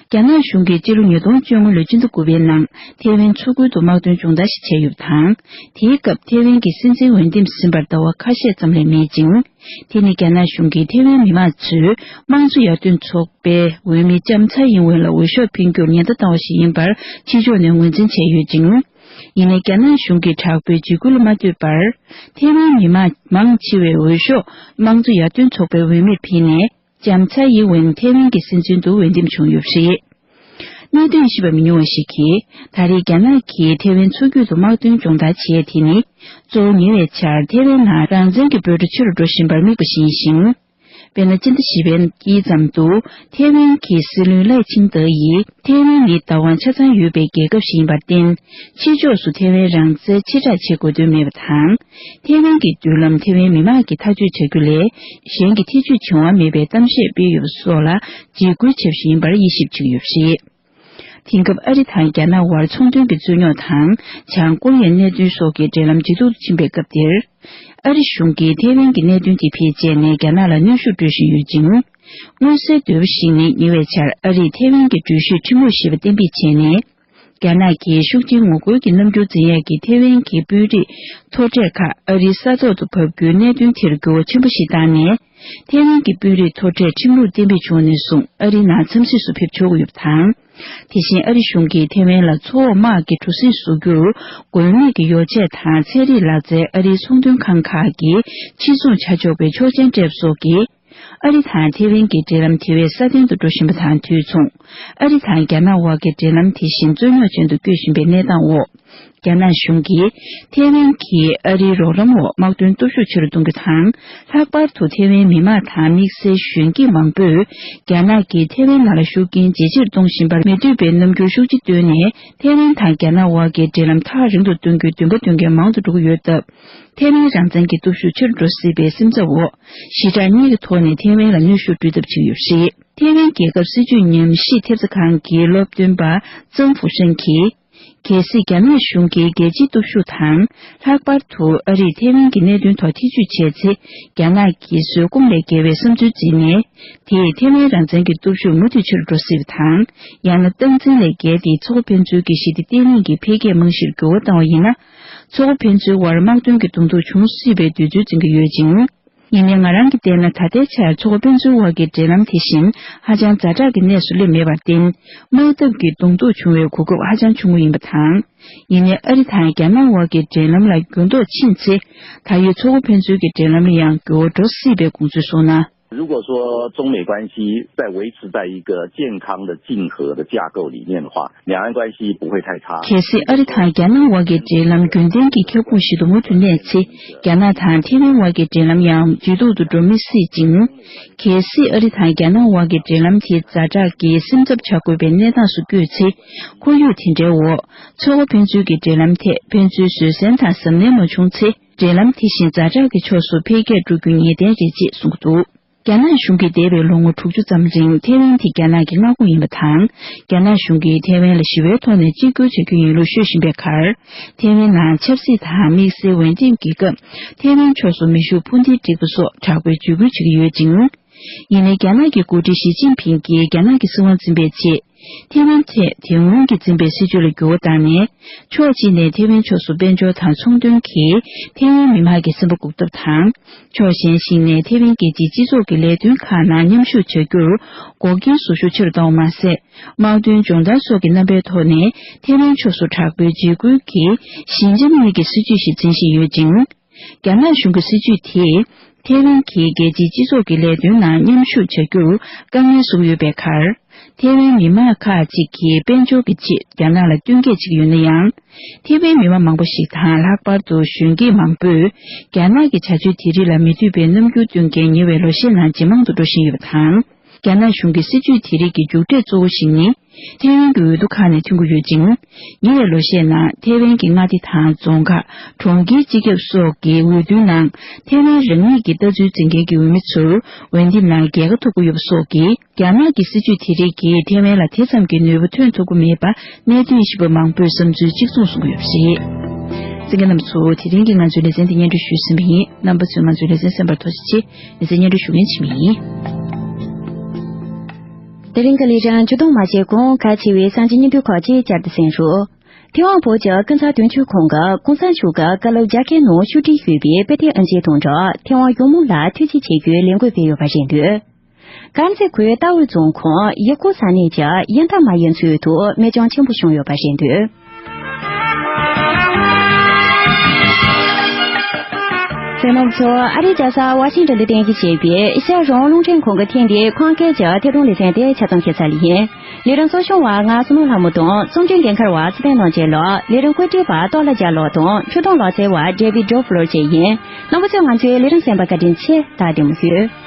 རྒྱ་ནག་གཞུང་གིས་སྤྱི་ལོ་ཉིས་སྟོང་བཅོ་ལྔ་ལོའི་ཕྱི་ཟླ་དགུ་པའི་ནང་ཐེ་ཝན་མཚོ་ཁུལ་དུ་དམག་དོན་སྦྱོང་བརྡར་ཞིག་བྱས་ཡོད་པ་དང་། དེའི་སྐབས་ཐེ་ཝན་གྱི་སྲིད་འཛིན་འོས་འདེམས་ཟིན་པར་ཟླ་བ་ཁ་ཤས་ཙམ་ལས་མེད་ཅིང་། དེ་ནི་རྒྱ་ནག་གཞུང་གིས་ཐེ་ཝན་མི་དམངས་ཚོས་དམངས་གཙོ་ཡར་ཐོན་ཚོགས་པའི་འོས་མི་ལྕམ་ཚའེ་ཡིན་ཝེན་ལ་འོས་ཤོག་འཕེན་རྒྱུར་ཉེན་བརྡ་བཏང་བ་ཞིག་ཡིན་པར་ཕྱི་ཕྱོགས་ནས་ངོས་འཛིན་བྱས་ཡོད་ཅིང་། ཡིན་ནའི་རྒྱ་ནག་གཞུང་གི་དྲག་པོའི་འཇིགས་སྐུལ་ལ་མ་ལྟོས་པར། ཐེ་ཝན་མི་དམངས་མང་ཆེ་བས་འོས་ཤོག་དམངས་གཙོ་ཡར་ཐོན་ཚོགས་པའི་འོས་མིར་འཕེན་ནས། ལྕམ་ཚའེ་ཡིན་ཝེན་ཐེ་ཝན་གྱི་སྲིད་འཛིན་དུ་འོས་འདེམས་བྱུང་ཡོད་པ་རེད། གནད་དོན་ཞིབ་པ་མི་ཉུང་བ་ཞིག་གིས། ད་རེས་རྒྱ་ནག་གིས་ཐེ་ཝན་མཚོ་རྒྱུད་དུ་དམག་དོན་སྦྱོང་བརྡར་བྱས་དེ་ནི། གཙོ་བོ་ཉེ་བའི་ཆར་ཐེ་ཝན་ནང་རང་བཙན་གྱི་འབོད་སྒྲ་ཆེ་རུ་འགྲོ་བཞིན་པར་དམིགས་པ་ཡིན་ཞིང་། དཔེར་ན། སྤྱི་ཟླ་བཞི་པའི་དཀྱིལ་ཙམ་དུ་ཐེ་ཝན་གྱི་སྲིད་བློན་ལའེ་ཆིང་ཏེ་ཡིས། ཐེ་ཝན་ནི་བདག་དབང་ཆ་ཚང་ཡོད་པའི་རྒྱལ་ཁབ་ཞིག་ཡིན་པར་བརྟེན། ཕྱི་ཕྱོགས་སུ་ཐེ་ཝན་རང་བཙན་ཕྱིར་བསྒྲགས་བྱེད་དགོས་དོན་མེད་པ་དང་། ཐེ་ཝན་གྱི་མདུན་ལམ་ཐེ་ཝན་མི་དམངས་ཀྱིས་ཐག་གཅོད་བྱ་རྒྱུ་ལས། གཞན་གྱིས་ཐེ་བྱུས་བྱེད་དབང་མེད་པའི་གཏམ་བཤད་སྤེལ་ཡོད་པ་སོགས་ལ་འཇིགས་སྐུལ་བྱས་པ་ཞིག་ཡིན་པར་དབྱེ་ཞིབ་བྱེད་ཀྱི་ཡོད་པ་རེད། དེང་སྐབས་ཨ་རི་དང་རྒྱ་ནག་དབར་ཚོང་དོན་གྱི་རྩོད་རྙོག་དང་། བྱང་ཀོ་རི་ཡའི་གནད་དོན་སོགས་ཀྱི་འབྲེལ་ལམ་ཇེ་སྡུག་ཏུ་ཕྱིན་པའི་སྐབས་འདིར། ཨ་རི་གཞུང་གིས་ཐེ་ཝན་གྱི་གནད་དོན་དེ་བེད་སྤྱད་ནས་རྒྱ་ནག་ལ་གནོན་ཤུགས་སྤྲོད་བཞིན་ཡོད་ཅིང་། མངོན་གསལ་དོད་པོ་ཞིག་ནི། ཉེ་བའི་ཆར་ཨ་རིས་ཐེ་ཝན་གྱི་འགྲུལ་བཞུད་ཁྲིམས་ལུགས་ཞེས་པ་གཏན་འབེབས་བྱས་ནས། རྒྱ་ནག་གིས་ཤུགས་ཆེའི་ངོ་རྒོལ་གྱི་རྣམ་འགྱུར་འཛིན་ཡས་ཀྱི་ཐེ་ཝན་གྱི་དཔོན་རིགས་མཐོ་གྲས་ཁག་ཨ་རིའི་ས་ཐོག་ཏུ་བབས་རྒྱུའི་གནད་དོན་དེར་འགྱུར་བ་ཆེན་པོ་ཞིག་བཏང་ནས། ཐེ་ཝན་གྱི་དཔོན་རིགས་མཐོ་གྲས་ཁྲིམས་ལུགས་གཏན་འབེབས་བྱུང་ནས་བཟུང་ཨ་རིའི་ནང་འཚམས་གཟིགས་སུ་ཕེབས་ཆོག་གི་ཡོད་པ་དང་། དེ་བཞིན་ཨ་རི་གཞུང་གིས་ཐེ་ཝན་ལ་མཚོ་འོག་དམག་གི་གྲུ་གཟིངས་བཟོ་རྒྱུར་དགོས་ངེས་ཀྱི་ཡོ་བྱད་དང་ཚན་རིག་ལག་རྩལ་ཨ་རིའི་ཚོང་དོན་ཁང་ཁག་གིས་ཕྱིར་ཚོང་བྱ་ཆོག་པའི་ཆོག་མཆན་སྤྲད་པ་སོགས་ཀྱིས། ཨ་རི་དང་ཐེ་ཝན་གྱི་འབྲེལ་ལམ་དེ་བས་སྲ་བརྟན་དུ་འགྲོ་བཞིན་པ་དང་དུས་མཚུངས། ཨ་རི་དང་རྒྱ་ནག་དབར་གྱི་འབྲེལ་ལམ་དེ་བཞིན་རྩོད་རྙོག་ཅན་དུ་བསྐྱོད་བཞིན་པའི་གནས་སྟངས་འོག་རྒྱ་ནག་གཞུང་གིས་ཐེ་ཝན་གྱིས་ཨ་རིའི་རོགས་རམ་འོག་དམག་དོན་སྟོབས་ཤུགས་ཆེ་རུ་གཏོང་རྒྱུ་དང་། ལྷག་པར་དུ་ཐེ་ཝན་མི་མང་དང་དམིགས་བསལ་གཞོན་སྐྱེས་མང་པོས་རྒྱ་ནག་གིས་ཐེ་ཝན་ནང་ལ་ཤུགས་རྐྱེན་ཇེ་ཆེར་གཏོང་བཞིན་པར་མི་འདོད་པའི་རྣམ་འགྱུར་ཤུགས་ཆེ་བཏོན་ནས། ཐེ་ཝན་དང་རྒྱ་ནག་དབར་གྱི་འབྲེལ་ལམ་ཐག་རིང་དུ་གཏོང་རྒྱུའི་འདུན་པ་འདོན་མཁན་མང་དུ་འགྲོ་གི་ཡོད་སྟབས། ཐེ་ཝན་རང་བཙན་གྱི་སྟོབས་ཤུགས་ཆེ་རུ་འགྲོ་སྲིད་པའི་སེམས་འཚབ་འོག་ཞི་དྲག་གཉིས་ཀྱི་ཐོག་ནས་ཐེ་ཝན་ལ་གནོན་ཤུགས་སྤྲོད་ཐབས་བྱེད་ཀྱི་ཡོད་པ་རེད། ཐེ་ཝན་རྒྱལ་ཁབ་སྲིད་བྱུས་ཉམས་ཞིབ་ཐེབས་རྩ་ཁང་གི་སློབ་སྟོན་པ་ཙམ་ཧྥུ་ཧྲན་གྱིས། གལ་སྲིད་རྒྱ་ནག་གཞུང་གིས་རྒྱལ་སྤྱིའི་སྟོབས་ཤུགས་དང་། ལྷག་པར་དུ་ཨ་རིས་ཐེ་ཝན་གྱི་གནད་དོན་ཐོག་ཐེ་བྱུས་བྱས་ཚེ། རྒྱ་ནག་གི་བཟོད་སྒོམ་ལས་བརྒལ་བའི་བསམ་ཚུལ་འཛིན་ནས། དེས་ཐེ་ཝན་རང་བཙན་གྱི་སྟོབས་ཤུགས་མུ་མཐུད་ཆེ་རུ་འགྲོ་སྲིད་པ་དང་། ཡང་ན་སྟངས་འཛིན་ལས་བརྒལ་ཏེ་མཚོ་ཁ་ཕན་ཚུན་གྱི་ཞི་བདེ་བརྟན་ལྷིང་གི་འཕེལ་རྒྱས་རྨང་གཞིར་འགྱུར་བ་བཏང་བ་ཡིན་ན། མཚོ་ཁ་ཕན་ཚུན་དབར་དམག་དོན་གྱི་གདོང་ཐུག་འབྱུང་སྲིད་པའི་འདོད་ཚུལ་འཛིན་གྱི་ཡོད་ཅིང་། ཡིན་ནའི་ང་རང་གིས་བལྟས་ན། ད་ལྟའི་ཆར་མཚོ་ཁ་ཕན་ཚུན་དབར་གྱི་འབྲེལ་ལམ་དེ་བཞིན་ཧ་ཅང་ཛ་དྲག་གི་གནས་སུ་སླེབས་མེད་པར་བརྟེན། དམག་འཐབ་ཀྱི་གདོང་ཐུག་འབྱུང་བའི་གོ་སྐབས་ཧ་ཅང་ཆུང་ངུ་ཡིན་པ་དང་། ཡིན་ནའི་ཨ་རི་དང་རྒྱ་ནག་དབར་གྱི་འབྲེལ་ལམ་ལ་འགྱུར་ལྡོག་ཕྱིན་ཚེ། ད་ཡོད་མཚོ་ཁ་ཕན་ཚུན་གྱི་འབྲེལ་ལམ་ལ་ཡང་འགྱུར་བ་འགྲོ་སྲིད་པའི་དགོངས་ཚུལ་གསུངས་ན། 如果说中美关系在维持在一个健康的竞合的架构里面的话，两岸关系不会太差。 གལ་སྲིད་ཨ་རི་དང་རྒྱ་ནག་དབར་གྱི་འབྲེལ་ལམ་རྒྱུན་ལྡན་གྱི་ཁྱབ་ཁོངས་ཤིག་ཏུ་མུ་མཐུད་གནས་ཚེ། རྒྱ་ནག་དང་ཐེ་ཝན་དབར་གྱི་འབྲེལ་ལམ་ཡང་ཇེ་སྡུག་ཏུ་འགྲོ་མི་སྲིད་ཅིང་། གལ་སྲིད་ཨ་རི་དང་རྒྱ་ནག་དབར་གྱི་འབྲེལ་ལམ་དེ་ཛ་དྲག་གི་སེམས་འཚབ་བྱ་དགོས་པའི་གནས་སྟངས་སུ་བསྐྱོད་ཚེ། ཁོར་ཡུག་དེ་འདྲའི་འོག་མཚོ་ཁ་ཕན་ཚུན་གྱི་འབྲེལ་ལམ་ཐད་ཕན་ཚུན་བཟོད་བསྲན་དང་གཟབ་ནན་མ་བྱུང་ཚེ། འབྲེལ་ལམ་དེ་བཞིན་ཛ་དྲག་གི་ཕྱོགས་སུ་འཕེལ་རྒྱས་འགྲོ་རྒྱུ་ངེས་གཏན་རེད་ཅེས་གསུངས་འདུག་རྒྱ་ནག་གཞུང་གིས་འདས་པའི་ལོ་ངོ་དྲུག་ཅུ་ཙམ་རིང་ཐེ་ཝན་དེ་རྒྱ་ནག་གི་མངའ་ཁོངས་ཡིན་པ་དང་། རྒྱ་ནག་གཞུང་གིས་ཐེ་ཝན་ལ་ཞི་བའི་ཐོག་ནས་གཅིག་གྱུར་བྱ་རྒྱུ་ཡིན་ལུགས་ཤོད་བཞིན་པའི་ཁར། ཐེ་ཝན་ནང་ཆབ་སྲིད་དང་དམིགས་བསལ་འོས་འདེམས་ཀྱི་སྐབས་ཐེ་ཝན་ཕྱོགས་སུ་མེ་ཤུགས་འཕུར་མདེལ་བསྒྲིགས་པ་སོགས་དྲག་པོའི་འཇིགས་སྐུལ་བྱེད་ཀྱི་ཡོད་ཅིང་། ཡིན་ནའི་རྒྱ་ནག་གི་འགོ་ཁྲིད་ཞི་ཅིན་ཕིང་གིས་རྒྱ་ནག་གི་སྲིད་དབང་འཛིན་པའི་ཆེད། ཐེ་ཝན་ཐད་དེ་སྔོན་གྱི་འཛིན་པའི་སྲིད་བྱུས་ལ་འགྱུར་བ་བཏང་ནས། ཕྱོགས་གཅིག་ནས་ཐེ་ཝན་ཕྱོགས་སུ་དཔལ་འབྱོར་དང་ཚོང་དོན་གྱིས་ཐེ་ཝན་མི་དམངས་ཀྱི་སེམས་པ་འགུག་ཐབས་དང་། ཕྱོགས་གཞན་ཞིག་ནས་ཐེ་ཝན་རྒྱལ་སྤྱིའི་སྤྱི་ཚོགས་ཀྱི་ལས་དོན་ཁག་ནང་མཉམ་ཞུགས་བྱ་རྒྱུར་འགོག་རྐྱེན་བཟོ་ཤུགས་ཆེ་རུ་གཏོང་བ་མ་ཟད། དམག་དོན་སྦྱོང་བརྡར་སོགས་ཀྱི་རྣམ་པའི་ཐོག་ནས་ཐེ་ཝན་ཕྱོགས་སུ་དྲག་པོའི་འཇིགས་སྐུལ་གྱི་ཞི་འཇམ་གཉིས་ཀྱི་སྲིད་བྱུས་ཤིག་འཛིན་བཞིན་ཡོད་ཅིང་། རྒྱ་ནག་གཞུང་གི་སྲིད་བྱུས་དེས་ཐེ་ཝན་གྱིས་རྒྱལ་སྤྱིའི་སྤྱི་ཚོགས་ཀྱི་ལས་དོན་ནང་མཉམ་ཞུགས་བྱ་རྒྱུར་དཀའ་ངལ་བཟོ་གི་ཡོད་པའི་ཁར། ཐེ་ཝན་མི་དམངས་ཁག་ཅིག་གིས་དཔལ་འབྱོར་གྱི་ཆེད་རྒྱ་ནག་ལ་བསྟུན་མཁས་བྱེད་ཀྱི་ཡོད་ན་ཡང་། ཐེ་ཝན་མི་དམངས་མང་པོ་ཞིག་དང་། ལྷག་པར་དུ་གཞོན་སྐྱེས་མང་པོས་རྒྱ་ནག་གི་བྱ་སྤྱོད་དེ་རིགས་ལ་མི་འདོད་པའི་རྣམ་འགྱུར་སྟོན་མཁན་ཉེ་བའི་ལོ་ཤས་ནང་ཇེ་མང་དུ་འགྲོ་བཞིན་ཡོད་པ་དང་། རྒྱ་ནག་གཞུང་གི་སྲིད་བྱུས་དེ་རིགས་ཀྱི་མཇུག་འབྲས་གཙོ་བོ་ཞིག་ནི། ཐེ་ཝན་གྱི་འོས་བསྡུ་ཁག་ནས་ཐོན་གྱི་ཡོད་ཅིང་། ཉེ་བའི་ལོ་ཤས་ནང་ཐེ་ཝན་གྱི་མངའ་སྡེ་དང་རྫོང་ཁག་གྲོང་ཁྱེར་སྤྱི་ཁྱབ་སོགས་ཀྱི་འོས་བསྡུའི་ནང་ཐེ་ཝན་རང་ཉིད་ཀྱི་ལྟ་ཚུལ་འཛིན་མཁན་གྱི་འོས་མི་ཚོར་འོས་འདེམས་ནང་རྒྱལ་ཁ་ཐོབ་ཀྱི་ཡོད་པ་སོགས་ཀྱིས། རྒྱ་ནག་གི་སྲིད་བྱུས་དེ་རིགས་ཀྱིས་ཐེ་ཝན་ལ་དེ་ཙམ་གྱི་ནུས་པ་ཐོན་ཐུབ་ཀྱི་མེད་པ། གནད་དོན་ཞིབ་པ་མང་པོས་བསམ་ཚུལ་གཅིག་མཚུངས་གསུང་གི་ཡོད་པ་རེད། གསན་མཁན་རྣམ་པ་ཚོ། དེ་རིང་གི་ང་ཚོའི་ལེ་ཚན་འདི་སྙན་སྒྲོན་ཞུས་ཟིན་པ་ཡིན། རྣམ་པ་ཚོས་ང་ཚོའི་ལེ་ཚན་གསན་པར་ཐུགས་རྗེ་ཆེ། ལེ་ཚན་སྙན་སྒྲོན་ཞུ་མཁན་འཆི་མེད་ཡིན། དེ་རིང་གི་ལས་རིམ་མཇུག་སྡོམ་མ་བྱས་གོང་། གལ་ཆེ་བའི་གསར་འགྱུར་སྙིང་བསྡུས་ཁག་ཅིག་བསྐྱར་དུ་གསན་རོགས། ཐེ་ཝན་བོད་ཀྱི་ཀུན་བཟང་དོན་གཅོད་ཁང་གིས་གོང་ས་མཆོག་གི་བཀའ་སློབ་རྒྱག་མཁན་ནང་ཕྱོགས་སྒྲིག་ཡོད་པའི་དཔེ་དེབ་དབྱེ་འབྱེད་གཏོང་སྒྲིག་ཐེ་ཝན་ཡོངས་མི་ལ་ཐུགས་རྗེ་ཆེ་ཞུའི་ལས་འགུལ་སྤེལ་ཡོད་པ་རེད་འདུག་དཀར་མཛེས་ཁུལ་རྟའུ་རྫོང་ཁོངས་ཡུལ་སྐོར་ས་གནས་ཀྱི་ཡུལ་མཐའ་མ་ཡི་མཚོའི་ཐོག་མེ་སྐྱོན་ཆེན་པོ་བྱུང་ཡོད་པ་རེད་འདུག་གསན་མཁན་རྣམ་པ་ཚོ། ཨ་རིའི་རྒྱལ་ས་ཝ་ཤིང་ཏོན་དུ་རྟེན་གཞི་བྱས་པའི་ཨེ་ཤ་ཡ་རང་དབང་རླུང་འཕྲིན་ཁང་གི་ཐེངས་འདིའི་ཁམས་སྐད་ཀྱི་ཐད་གཏོང་ལེ་ཚན་དེ་ཆ་ཚང་ཞུ་ཚར་ཡིན། ལས་རིམ་གཙོ་སྐྱོང་བ་ང་བསོད་ནམས་ལྷ་མོ་དང་། རྩོམ་སྒྲིག་འགན་འཁུར་བ་ཚེ་བརྟན་ནོར་རྒྱས་ལགས། ལས་རིམ་བཀོད་སྒྲིག་པ་ཏོག་ལ་རྒྱལ་ལགས་དང་། ཕྱོགས་སྡོམ་ལག་རྩལ་བ་ཌེ་བིད་ཌོ་ཕློར་བཅས་ཡིན། རྣམ་པ་ཚོས་ང་ཚོའི་ལས་རིམ་གསན་པར་བཀའ་དྲིན་ཆེ། ད་བདེ་མོ་བྱོས།